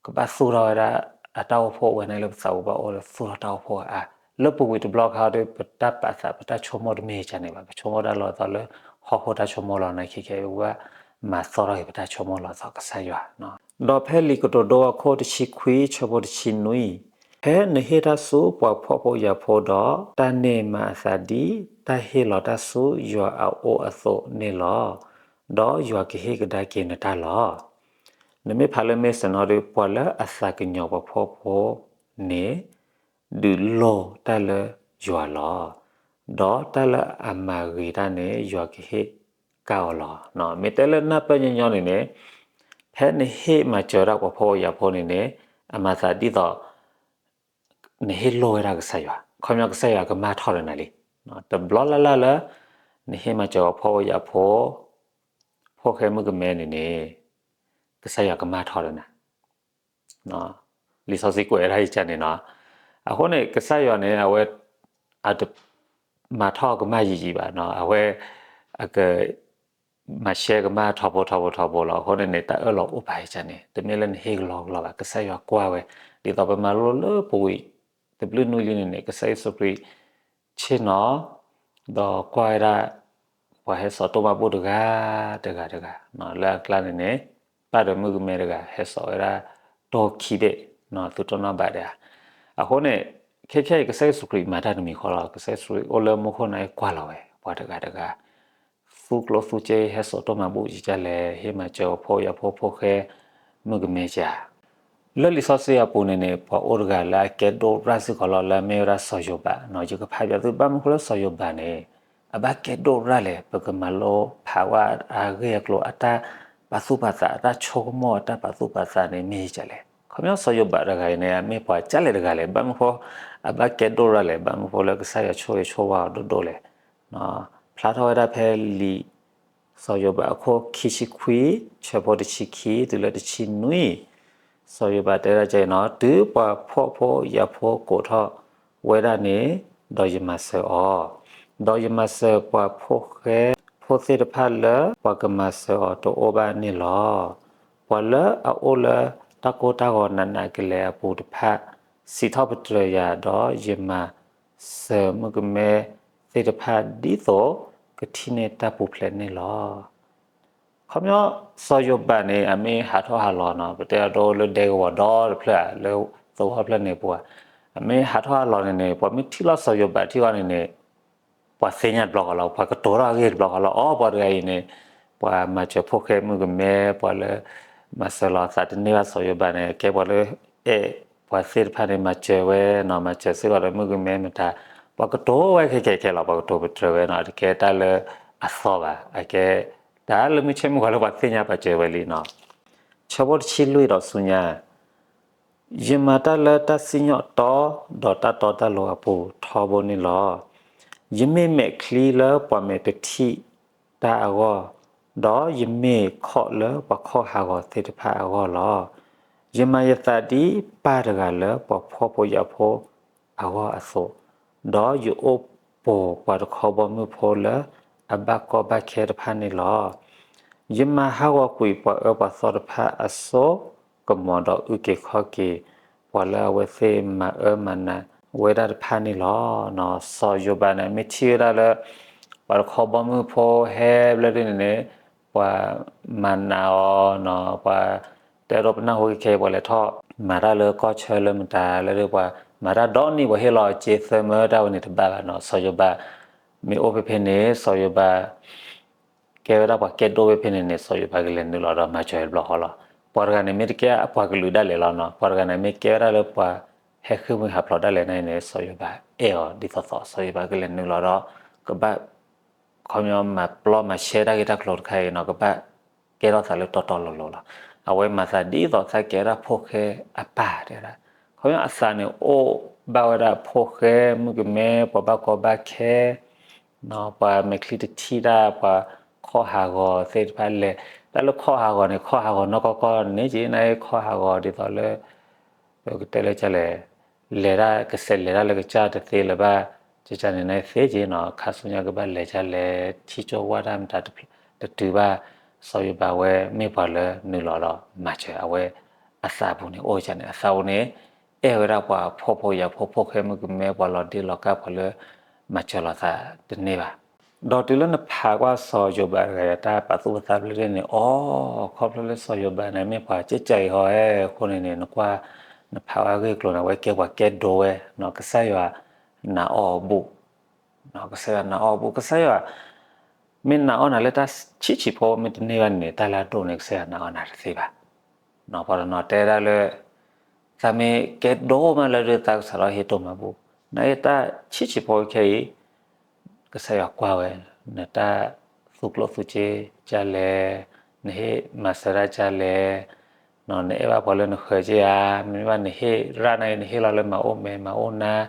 ကဘၣ်သူၣ်ထီၣ်ဝဲဒၣ် အတၢ်အိၣ်ဖှိၣ်ဝဲန့ၣ်လၢပသးပူၤ ဘၣ်အိၣ်လၢသူၣ်ထီၣ်တၢ်အိၣ်ဖှိၣ်အါအါ, လၢပူၤကွံာ်တဘျီခါဒီး ပတၢ်ပာ်သး ပတၢ်ဆိကမိၣ်တမ့ၢ်ကလဲၣ်န့ၣ်ဘၣ်, ပဆိကမိၣ်တၢ်လီၤသီလၢ ဟီၣ်ခိၣ်တၢ်ဆိကမိၣ်လီၤန့ၣ် ခဲခဲအံၤ ပဘၣ်မၤသီထီၣ်က့ၤပတၢ်ဆိကမိၣ်လီၤသီကစၢ်ယွၤ ဒီးဖဲလံာ်ကတိၤဒိအခိၣ်တဆံခွံ ဆၢဖိတဆံနွံ, ဖဲနဟ့ၣ်တၢ်ဆူပှၤဖှီၣ်ဖိယာ်ဖိဒီး တၢ်န့ၢ်မၤအသးဒ် တၢ်ဟ့ၣ်လီၤတၢ်ဆူယွၤအအိၣ်အသိးန့ၣ်လီၤ. ဒီးယွၤကဟ့ၣ်ကဒါက့ၤနတၢ်လီၤ. နမ့ၢ်ဖးလၢ Mason ဒီး ပှၤလၢအသးကညီၤပှၤဖှီၣ်ဖိန့ၣ် ဒုးလိၢ်တၢ်လၢယွၤလီၤ. ဒီးတၢ်လၢအမၤဂ့ၤတၢ်န့ၣ် ယွၤကဟ့ၣ်ကဒါအီၤလီၤ. မ့ၢ်တဲလၢနၢ်ပၢၢ်ညီညီန့ၣ်န့ၣ် ဖဲနဟ့ၣ်မၤစၢၤဝဲဒၣ်ပှၤဖှီၣ်ဖိယာ်ဖိန့ၣ်န့ၣ် အမၤသးဒ်သိး နဟ့ၣ်လိၢ်ဝဲဒၣ်ကစၢ်ယွၤ, ခီပညီကစၢ်ယွၤကမၣ်ထီၣ်ဒီးနၤလံ. တဘျီလၢ်လၢ်လၢ နဟ့ၣ်မၤစၢၤပှၤဖှီၣ်ဖိယာ်ဖိ ဖိၣ်ဃဲမုၣ်ကမဲန့ၣ်န့ၣ် ကစၢ်ယွၤကမၣ်ထီၣ်ဒီးနၤ လံာ်စီဆှံကွဲးဝဲဒၣ်အံၤန့ၣ်နီၤ. အဃိန့ၣ် ကစၢ်ယွၤန့ၣ် အဝဲ အတမၤထီၣ်ကမၣ်ယံာ်ယံာ်ဘၣ်နီၤ, အဝဲ အက မၤရှဲကမၣ်ထီဘိထီဘိထီဘိလီၤ. အဃိန့ၣ်န့ၣ် တၢ်အၢၣ်လီၤအိၣ်ပာ်အံၤန့ၣ် တမ့ၢ်လၢနဟ့ၣ်ကလီကလီဘၣ်, ကစၢ်ယွၤကွၢ်ဝဲ, ဒ်သိးပမၤလိလၢပူၤကွံာ် တဘျုးနွံလံန့ၣ်န့ၣ် ကစၢ်ယ့ၣ်ၡူးခရံာ် ဆ့ၣ်နီၤ ဒီးကွၢ်ဝဲဒၣ် ပှၤဟဲစိာ်တိၢ်မၤဘူၣ်တဂၤ တဂၤတဂၤ လၢအကျါန့ၣ်န့ၣ် ပၢ်ဒီးမုၣ်ကမဲတဂၤ ဟဲစိာ်ဝဲဒၣ် တိၢ်ခံဘ့ၣ် သုတိၢ်နီၣ်ဘၣ်တဂၤ. အဃိန့ၣ် ခဲခဲအံၤ ကစၢ်ယ့ၣ်ၡူးခရံာ်မၤတၢ်တမံၤဃီလီၤ. ကစၢ်ယ့ၣ်ၡူးခရံာ်အိၣ်လၢမူခိၣ်န့ၣ် ကွၢ်လီၤဝဲ ပှၤတဂၤတဂၤ သူကျိၣ်သူစ့ ဟဲစိာ်တိၢ်မၤဘူၣ်ကလဲၣ်, ဟ့ၣ်မၤစၢၤဖှီၣ်ဖိယာ်ဖိ ဖိၣ်ဃဲမုၣ်ကမဲဧါ. လၢလံာ်စီဆှံအပူၤန့ၣ်န့ၣ် ပှၤအိၣ်တဂၤလၢအကဲဒိၣ်ရၣ်စ့ၢ်ကီးလီၤ လၢအမ့ၢ်ဝဲဒၣ်စီၤယိၤဘးနီၤ. ယကဖးပၠးသု ဘၣ်မနုၤဃိလၢစီၤယိၤဘးန့ၣ် အဘၣ်ကဲဒိၣ်ရၣ်လဲၣ်. ပကမၤလိဖးဝဲအဂ့ၢ်အကျိၤ အတၢ်ပာ်သူၣ်ပာ်သး အတၢ်ဆိကမိၣ် အတၢ်ပာ်သူၣ်ပာ်သးန့ၣ် မ့ၢ်ဒ်လဲၣ်. ခီပညီစီၤယိၤဘးတဂၤအံၤန့ၣ် အမ့ၢ်ပှၤဒ်လဲၣ်တဂၤလဲၣ်. ဘၣ်မနုၤဃိ အဘၣ်ကဲဒိၣ်ရၣ်လဲၣ်. ဘၣ်မနုၤဃိလၢကစၢ်ယွၤဆိၣ်ဂ့ၤဆိၣ်ဝါအီၤဒိၣ်ဒိၣ်လဲၣ်. ဖျါထီၣ်ဝဲဒၣ်ဖဲလံာ် စီၤယိၤဘးအခိၣ်ခံဆံခွံ ဆၢဖိတဆံခံ တုၤလၢတဆံနွံ, စီၤယိၤဘးတဲဒၣ်ဒ်အံၤနီၤ, တုၤပှၤဖှီၣ်ဖိယာ်ဖိကိးထီၣ်ဝဲဒၣ်န့ၣ်, ဒီးယမၤစၢၤအီၤ, ဒီးယမၤစၢၤပှၤဖိၣ်ဃဲ ဖိသ့ၣ်တဖၣ်လၢပှၤကမၤစၢၤအီၤတအိၣ်ဘၣ်န့ၣ်လီၤ. ပှၤလၢအအိၣ်လၢတၢ်ကိၢ်တၢ်ဂီၤနးနးကလဲာ်အပူၤတဖၣ် စံးထီၣ်ပတြၢၤယၤ, ဒီးယမၤ စၢၤမုၣ်ကမဲသ့ၣ်တဖၣ် ဒ်သိးကထံၣ်န့ၢ်တၢ်ပူၤဖျဲးန့ၣ်လီၤ. ခီပညီ စီၤယိၤဘးန့ၣ် အမ့ၢ်ဟးထီၣ်ဟးလီၤနီၤ, ပတဲအဒိလၢဒဲကဝီၤဒီတဖျၢၣ်ဧါ, လၢသဝီဖျၢၣ်န့ၣ်ပူၤဧါ, အမ့ၢ်ဟးထီၣ်ဟးလီၤန့ၣ်န့ၣ် ပှၤမ့ၢ်ထံၣ်လီၤစီၤယိၤဘးထံဂီၢ်န့ၣ်န့ၣ် ပှၤသ့ၣ်ညါတဘျီဃီလီၤ, ပှၤကတိၤထီၣ်အဂ့ၢ်တဘျီဃီလီၤ. အိ ပှၤတဂၤအံၤန့ၣ် ပှၤမၤစၢၤဖိၣ်ဃဲမုၣ်ကမဲ, ပှၤလၢ မၤစၢၤလီၤအသးတန့ၢ်ဘၣ်စီၤယိၤဘးန့ၣ် ကဲပှၤလၢ အဲၣ်ပှၤသ့ၣ်တဖၣ်န့ၣ် မၤစၢၤဝဲနီၤ, မၤစၢၤစ့ၢ်ကီးဒီးမုၣ်ကမဲမတၤ, ပှၤကတိၤဝဲခဲခဲခဲလီၤ, ပှၤကတိၤပတြၢၤဝဲနီၤ, တကဲတၢ်လၢအသီဘၣ်, အကဲတၢ်လၢမုၢ်ဆ့ၣ်မုၢ်ဂီၤလၢပှၤသ့ၣ်ညါပာ်စၢၤဝဲလံနီၤ. ဆၢဖိတဆံလွံၢ်ဒီးဆူညါ ယမၤတၢ်လၢတၢ်စံၣ်ညီၣ်တီ ဒီးတၢ်တီတၢ်လိၤအပူၤထီဘိန့ၣ်လီၤ. ယမ့ၢ်မဲာ်ချံလၢပှၤမဲာ်တထံၣ်တၢ်အဂီၢ်, ဒီးယမ့ၢ်ခီၣ်လၢပှၤခီၣ်ဟးဂီၤသ့ၣ်တဖၣ်အဂီၢ်လီၤ. ယမၤယသးဒ်ပၢ်တဂၤလၢပှၤဖှီၣ်ဖိယာ်ဖိအဂီၢ်အသိး, ဒီးယအိၣ်ပိာ်ပှၤတခီဘီမုၢ်ဖိလၢအဘၣ်ကီဘၣ်ခဲတဖၣ်န့ၣ်လီၤ. ယမၤဟးဂီၤကွံာ်ပှၤအၢပှၤသီတဖၣ်အစိကမီၤ, ဒီးအုၣ်က့ၤခီၣ်က့ၤ ပှၤလၢအဝဲသ့ၣ်မၤအၢမၤနးဝဲဒၣ်တဖၣ်န့ၣ်လီၤ. စီၤယိၤဘးန့ၣ် မ့ၢ်ထံၣ်ဝဲဒၣ်လၢ ပှၤတခီဘီမုၢ်ဖိဟဲဘျဲၣ်ဒ်န့ၣ်န့ၣ် ပှၤမၤနးအီၤနီၤ, ပှၤတဲဒိပနၢ်ဟူခဲခဲ ပှၤလဲၤထီၣ်မၤတၢ်လၢကီၢ်ဆၢလၢမတၤလၢ ပှၤမၤတၢ်ဒီနံၣ် ပှၤဟ့ၣ်လီၤစ့သၢမၢတၢ်ဝဲန့ၣ်တဘၣ်ဘၣ်နီၤ. စီၤယိၤဘး မ့ၢ်အိၣ်ဖဲဖဲန့ၣ် စီၤယိၤဘး ကဲဝဲဒၣ်ပှၤကဲဒိၣ်ဝဲဖဲန့ၣ်န့ၣ် စီၤယိၤဘးကလဲၤနုာ်လီၤဒီးမၤစၢၤတဘျီဃီလီၤ. ပှၤတဂၤန့ၣ် မ့ၢ်တကဲအပှၤကလုာ်ဒၣ်လဲာ်လီၤနီၤ, ပှၤတဂၤန့ၣ် မ့ၢ်ကဲဝဲဒၣ်လၢပှၤဟဲဃ့ၢ်မှံဟးဖျိးဒၣ်လဲာ်န့ၣ်န့ၣ် စီၤယိၤဘးအဲၣ်အီၤဒ်သိးသိး, စီၤယိၤဘးကလဲၤနုာ်လီၤဒီး ကဘၣ် ခီပညီမၤပျီမၤရှဲတၢ်ဂ့ၢ်တၢ်ကျိၤတခါအံၤနီၤ, ကဘၣ်ကဲထီၣ်သးလၢတီတီလိၤလိၤလီၤ. အဝဲမၤသးဒ်သိးသးကဲဝဲဒၣ်ဖိၣ်ဃဲအပၢ်တဲဒၣ်, ခီပညီအသးန့ၣ်အိၣ်ဘၣ်ဝဲဒၣ်ဖိၣ်ဃဲမုၣ်ကမဲ ပှၤဘၣ်ကီဘၣ်ခဲ ပှၤမဲာ်ချံတထံၣ်တၢ် ပှၤ ခီၣ်ဟးဂီၤသ့ၣ်တဖၣ်လဲၤ, တၢ်လၢခီၣ်ဟးဂီၤန့ၣ် ခီၣ်ဟးဂီၤနီၢ်ကီၢ်ကီၢ်န့ၣ်က့ နခီၣ်ဟးဂီၤဒ်သိးလၢ ပကတဲလၢကလဲၣ်, လဲၤဒၣ် ကစဲးလဲၤဒၣ်လၢကစၢ်တသ့လၢၤဘၣ်, ကကန့ၣ်နသ့က့နီၤ, ခါဆူညါကဘၣ်လဲၤကလဲၤ ထံကၠိဝါတၢ်မတၤတတုၤဘၣ်, စီၤယိၤဘးဝဲမ့ၢ်ပှၤလၢနုာ်လီၤဒီးမၤစၢၤအဝဲ အသးပူၤန့ၣ် အိၣ်ကန့ၣ် အသးပူၤန့ၣ် အဲၣ်ဝဲဒၣ်ပှၤဖှီၣ်ဖိယာ်ဖိ ဖိၣ်ဃဲမုၣ်ကမဲ ပှၤလီၤဒ့လီၤကၢ် ပှၤလၢမၤစၢၤလိာ်သးတန့ၢ်ဘၣ်. ဒီးတုၤလၢနဖးကွၢ်စီၤယိၤဘးတဂၤအံၤ တၢ်ပာ်သူၣ်ပာ်သးဖျၢၣ်န့ၣ် အိ ခီဖျိလၢစီၤယိၤဘးန့ၣ် မ့ၢ်ပှၤကဲကဲအံၤဟီဧဲအဃိန့ၣ်န့ၣ် နကွၢ် နဖးဝဲအဂ့ၢ်အကျိၤန့ၣ် အဝဲကဲပှၤကဲဒိဝဲနီၤ, ကစၢ်ယွၤနာ်အီၤအဘူး, ကစၢ်ယွၤနာ်အီၤအဘူး, ကစၢ်ယွၤ မ့ၢ်နာ်အီၤနၤလၢတၢ်ဆံးဆံးဖိ မ့ၢ်တန့ၢ်ဘၣ်န့ၣ်န့ၣ် တၢ်လၢအဒိၣ်န့ၣ် ကစၢ်ယွၤနာ်အီၤနၤတသ့ဘၣ်. ပှၤတနီၤတဲဒၣ်လၢ သးမ့ၢ်ကဲဒိမးလၢဒုးသးကစၢ်လီၤဟ့ၣ်တိၢ်မၤဘူၣ်, နအံၤတၢ်ဆံးဆံးဖိခဲအံၤ ကစၢ်ယွၤကွၢ်ဝဲ, နတၢ်သူကျိၣ်သူစ့ကလဲၣ်, နဟ့ၣ်မၤစၢၤတၢ်ကလဲၣ်, နအဲၣ်ဘၣ်ပှၤလၢနဃၢၤက့ဧါ, မ့မ့ၢ်ဘၣ်နဟ့ၣ်ရၣ်နၤအံၤ နဟ့ၣ်လီၤလၢမၤအိၣ်မဲာ်မၤအိၣ်နါ ဒ်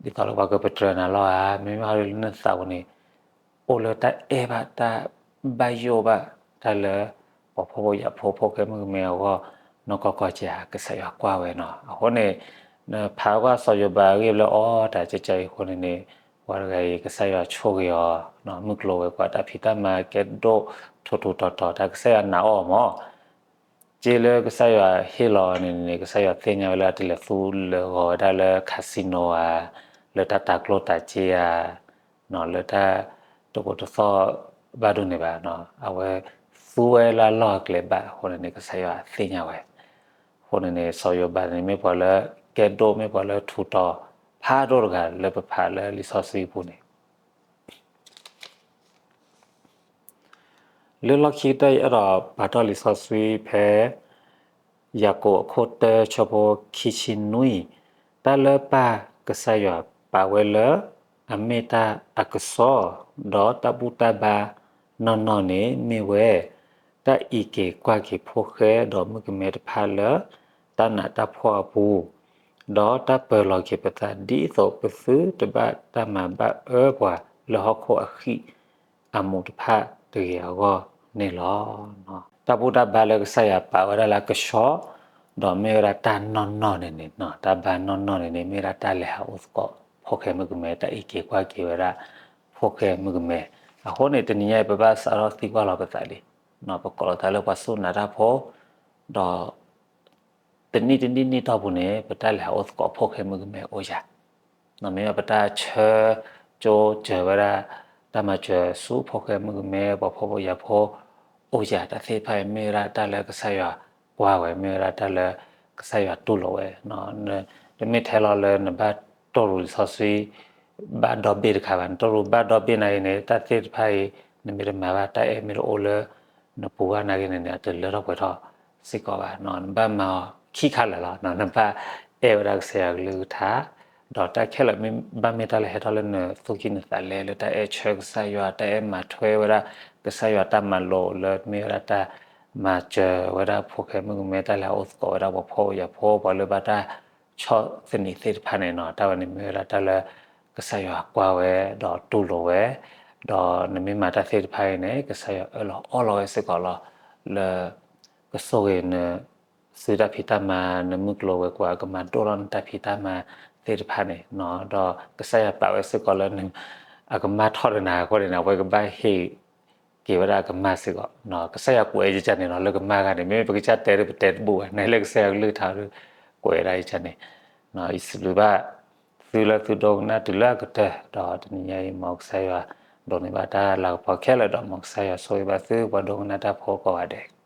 သိးလၢပှၤကပတြၢၤနၤလီၤဧါ, မ့မ့ၢ်ဟီဒ်လၢနသးပူၤန့ၣ် အိၣ်လၢတၢ်အဲၣ်ဘၣ်တၢ်ဘၣ်ယိၣ်ဘၣ်တၢ်လၢ ပှၤဖှီၣ်ဖိယာ်ဖိ ဖိၣ်ဃဲမုၣ်ကမဲအဂီၢ် နီၢ်ကီၢ်ကီၢ်က့ဧါ, ကစၢ်ယွၤကွၢ်ဝဲနီၤ. အဃိန့ၣ် နဖးကွၢ်စီၤယိၤဘးအဂ့ၢ်လၢအီၤတၢ်ကဲကဲအံၤအဃိန့ၣ်န့ၣ် ပှၤတဂၤအံၤ ကစၢ်ယွၤဆိၣ်ဂ့ၤအီၤ, မုၢ်ကျိၤဝဲၤကွာ်တၢ်ဖံးတၢ်မၤကဲဒိၣ်ထူးထူးတီၤတီၤ တၢ်ကစၢ်ယွၤနာ်အီၤမး က့လၢကစၢ်ယွၤဟ့ၣ်လီၤန့ၣ်န့ၣ် ကစၢ်ယွၤသ့ၣ်ညါဝဲလၢအတလဲၤသူလၢာ်ဂီၤဝဲဒၣ်လၢ casino ဧါ, လၢတၢ်တၤကျိၣ်တၤစ့ဧါ, လၢတၢ်တကိးတသီၣ်ဘၣ်ဒိၣ်န့ၣ်ဘၣ်, အဝဲသူဝဲလၢအလီၢ်အကျဲဘၣ်အဃိန့ၣ်န့ၣ် ကစၢ်ယွၤသ့ၣ်ညါဝဲ. အဃိန့ၣ်န့ၣ် စီၤယိၤဘးန့ၣ် မ့ၢ်ပှၤလၢကဲဒိၣ် မ့ၢ်ပှၤလၢထူးတီၤဖးဒိၣ်တဂၤလၢပဖးလၢလံာ်စီဆှံပူၤန့ၣ် လၢလီၢ်ခံကတၢၢ် ယအဲၣ်ဒိးပာ်တီၢ်လံာ်စီဆှံဖဲ ယၤကိာ်အခိၣ်တၢ ဆၢဖိခံဆံနွံ, တၢ်လၢပၢ်ကစၢ်ယွၤပာ်ဝဲလၢ အမ့ၢ်တၢ်အကစီၣ်, ဒီးတၢ်ဘူၣ်တၢ်ဘါနီၢ်နီၢ်န့ၣ် မ့ၢ်ဝဲ တၢ်အံးက့ၤကွၢ်က့ၤဖိၣ်ဃဲဒီးမုၣ်ကမဲတဖၣ်လၢ တၢ်နးတၢ်ဖှီၣ်အပူၤ, ဒီးတၢ်ပၢၤလီၤက့ၤပသး ဒ်သိးပသုတဘၣ်တၢ်မၤဘၣ်အၢပှၤလၢဟီၣ်ခိၣ်အဃံၣ်အမူးတဖၣ်တဂ့ၤအဂီၢ်န့ၣ်လီၤ. တၢ်ဘူၣ်တၢ်ဘါလၢကစၢ်ယွၤပာ်ဝဲဒၣ်လၢအကစီၣ်, ဒီးမ့ၢ်ဝဲဒၣ်တၢ်နီၢ်နီၢ်န့ၣ်န့ၣ်, တၢ်ဘါနီၢ်နီၢ်န့ၣ်န့ၣ် မ့ၢ်ဝဲဒၣ်တၢ်လဲၤဟးအိၣ်သကိးဖိၣ်ဃဲမုၣ်ကမဲ, တၢ်အံးက့ၤကွၢ်က့ၤဝဲဒၣ် ဖိၣ်ဃဲမုၣ်ကမဲ. အဃိန့ၣ် တနံၤညါအံၤ ပဘၣ်စးထီၣ်သံကွၢ်လီၤပသးလံ, ပကိးလီၤသးလၢပှၤစူၢ်နာ်တၢ်ဖိ, ဒီး တနံၣ်တနံၣ်နံၣ်တီၢ်ပူၤန့ၣ် ပတၢ်လဲၤဟးအိၣ်သကိးဖိၣ်ဃဲမုၣ်ကမဲအိၣ်ယၤ, မ့ၢ်ပတၢ်ဆၢကၠိစၢၤဝဲဒၣ် တၢ်မၤစၢၤဆူဖိၣ်ဃဲမုၣ်ကမဲ ပှၤဖှီၣ်ဖိယာ်ဖိအိၣ်ယၤ တၢ်သ့ၣ်တဖၣ်အံၤ မ့ၢ်ဝဲဒၣ်တၢ်လၢကစၢ်ယွၤကွၢ်ဝဲ, မ့ၢ်ဝဲဒၣ်တၢ်လၢကစၢ်ယွၤတူၢ်လိာ်ဝဲ. တမ့ၢ်ထဲလီၤလၢနဘၣ်တိၢ်ရူးလံာ်စီဆှံ ဘၣ်ဒီဘ့ၣ်တခါဘၣ်, နတိၢ်ရူးဘၣ်ဒီဘ့ၣ်နာ်က့န့ၣ် တၢ်သ့ၣ်တဖၣ်အံၤ နမ့ၢ်တမၤဘၣ် တၢ်အဲၣ်မ့ၢ်တအိၣ်လၢနပူၤဘၣ်နာ်က့န့ၣ်န့ၣ် အတလၢထီၣ်ပှဲၤထီၣ်စ့ၢ်ကီးဘၣ်. နဘၣ်မၤအီၤခံခါလၢာ်လီၤ, နဘၣ်အဲၣ်ဝဲဒၣ်ကစၢ်ယွၤကလုၢ်ကထါ, ဒီးတၢ်ခဲလၢာ်မ့ၢ်ဘၣ်မ့ၢ်တၢ်လၢဟဲထီၣ်လၢနသူၣ်ကံၢ်နသးလဲ လၢတၢ်အဲၣ်ဆၢကစၢ်ယွၤ, တၢ်အဲၣ်မၤထွဲဝဲဒၣ်ကစၢ်ယွၤတၢ်မၤလိာ်လၢမ့ၢ်ဝဲဒၣ်တၢ်မၤစၢၤဝဲဒၣ်ဖိၣ်ဃဲမုၣ်ကမဲ, တၢ်လဲၤဟးအိၣ်သကိးဝဲဒၣ်ပှၤဖှီၣ်ဖိယာ်ဖိ ပှၤလၢဘၣ်တၢ်ဆီၣ်သနံးသ့ၣ်တဖၣ်န့ၣ်နီၤ, တၢ်ဝဲန့ၣ်မ့ၢ်ဝဲဒၣ်တၢ်လၢကစၢ်ယွၤကွၢ်ဝဲ ဒီးတူၢ်လိာ်ဝဲ, ဒီးနမ့ၢ်မၤတၢ်သ့ၣ်တဖၣ်အံၤန့ၣ် ကစၢ်ယွၤအၢၣ်လီၤအီလီၤဝဲစ့ၢ်ကီးလီၤ လၢကဆိၣ်ဂ့ၤန သုတၢ်ဖံးတၢ်မၤ နမုၢ်ကျိၤဝဲၤကွာ် ကမၤဒိၣ်ထီၣ်နတၢ်ဖံးတၢ်မၤသ့ၣ်တဖၣ်န့ၣ်, ဒီးကစၢ်ယွၤပာ်ဝဲစ့ၢ်ကီးလၢ အကမၢ်ထီၣ်ဒီးနၤအဃိန့ၣ် အဝဲကဘၣ်ဟ့ၣ်က့ၤဝဲဒၣ်အကမၢ်စ့ၢ်ကီး, ကစၢ်ယွၤကွဲးယကန့ၣ်နီၤ လၢကမၢ်ဂၤန့ၣ် မ့မ့ၢ်ပကစၢ်တဲဒီးပတဲတဘူၣ်ဘၣ် နလၢကစၢ်ယွၤကလုၢ်ကထါဒီး ကွဲးဝဲဒၣ်ယကန့ၣ်, ယစံးဘျုးဘၣ်သုလၢသုဒိကနၣ်တုၤလၢအကတၢၢ်, ဒီးတနံၤညါအံၤ မ်ကစၢ်ယွၤဒိးန့ၢ်ဘၣ်တၢ်လၤကပီၤခဲလၢာ် ဒီးမ်ကစၢ်ယွၤဆိၣ်ဂ့ၤဘၣ်သုပှၤဒိကနၣ်တၢ်ဖိကိးဂၤဒဲး.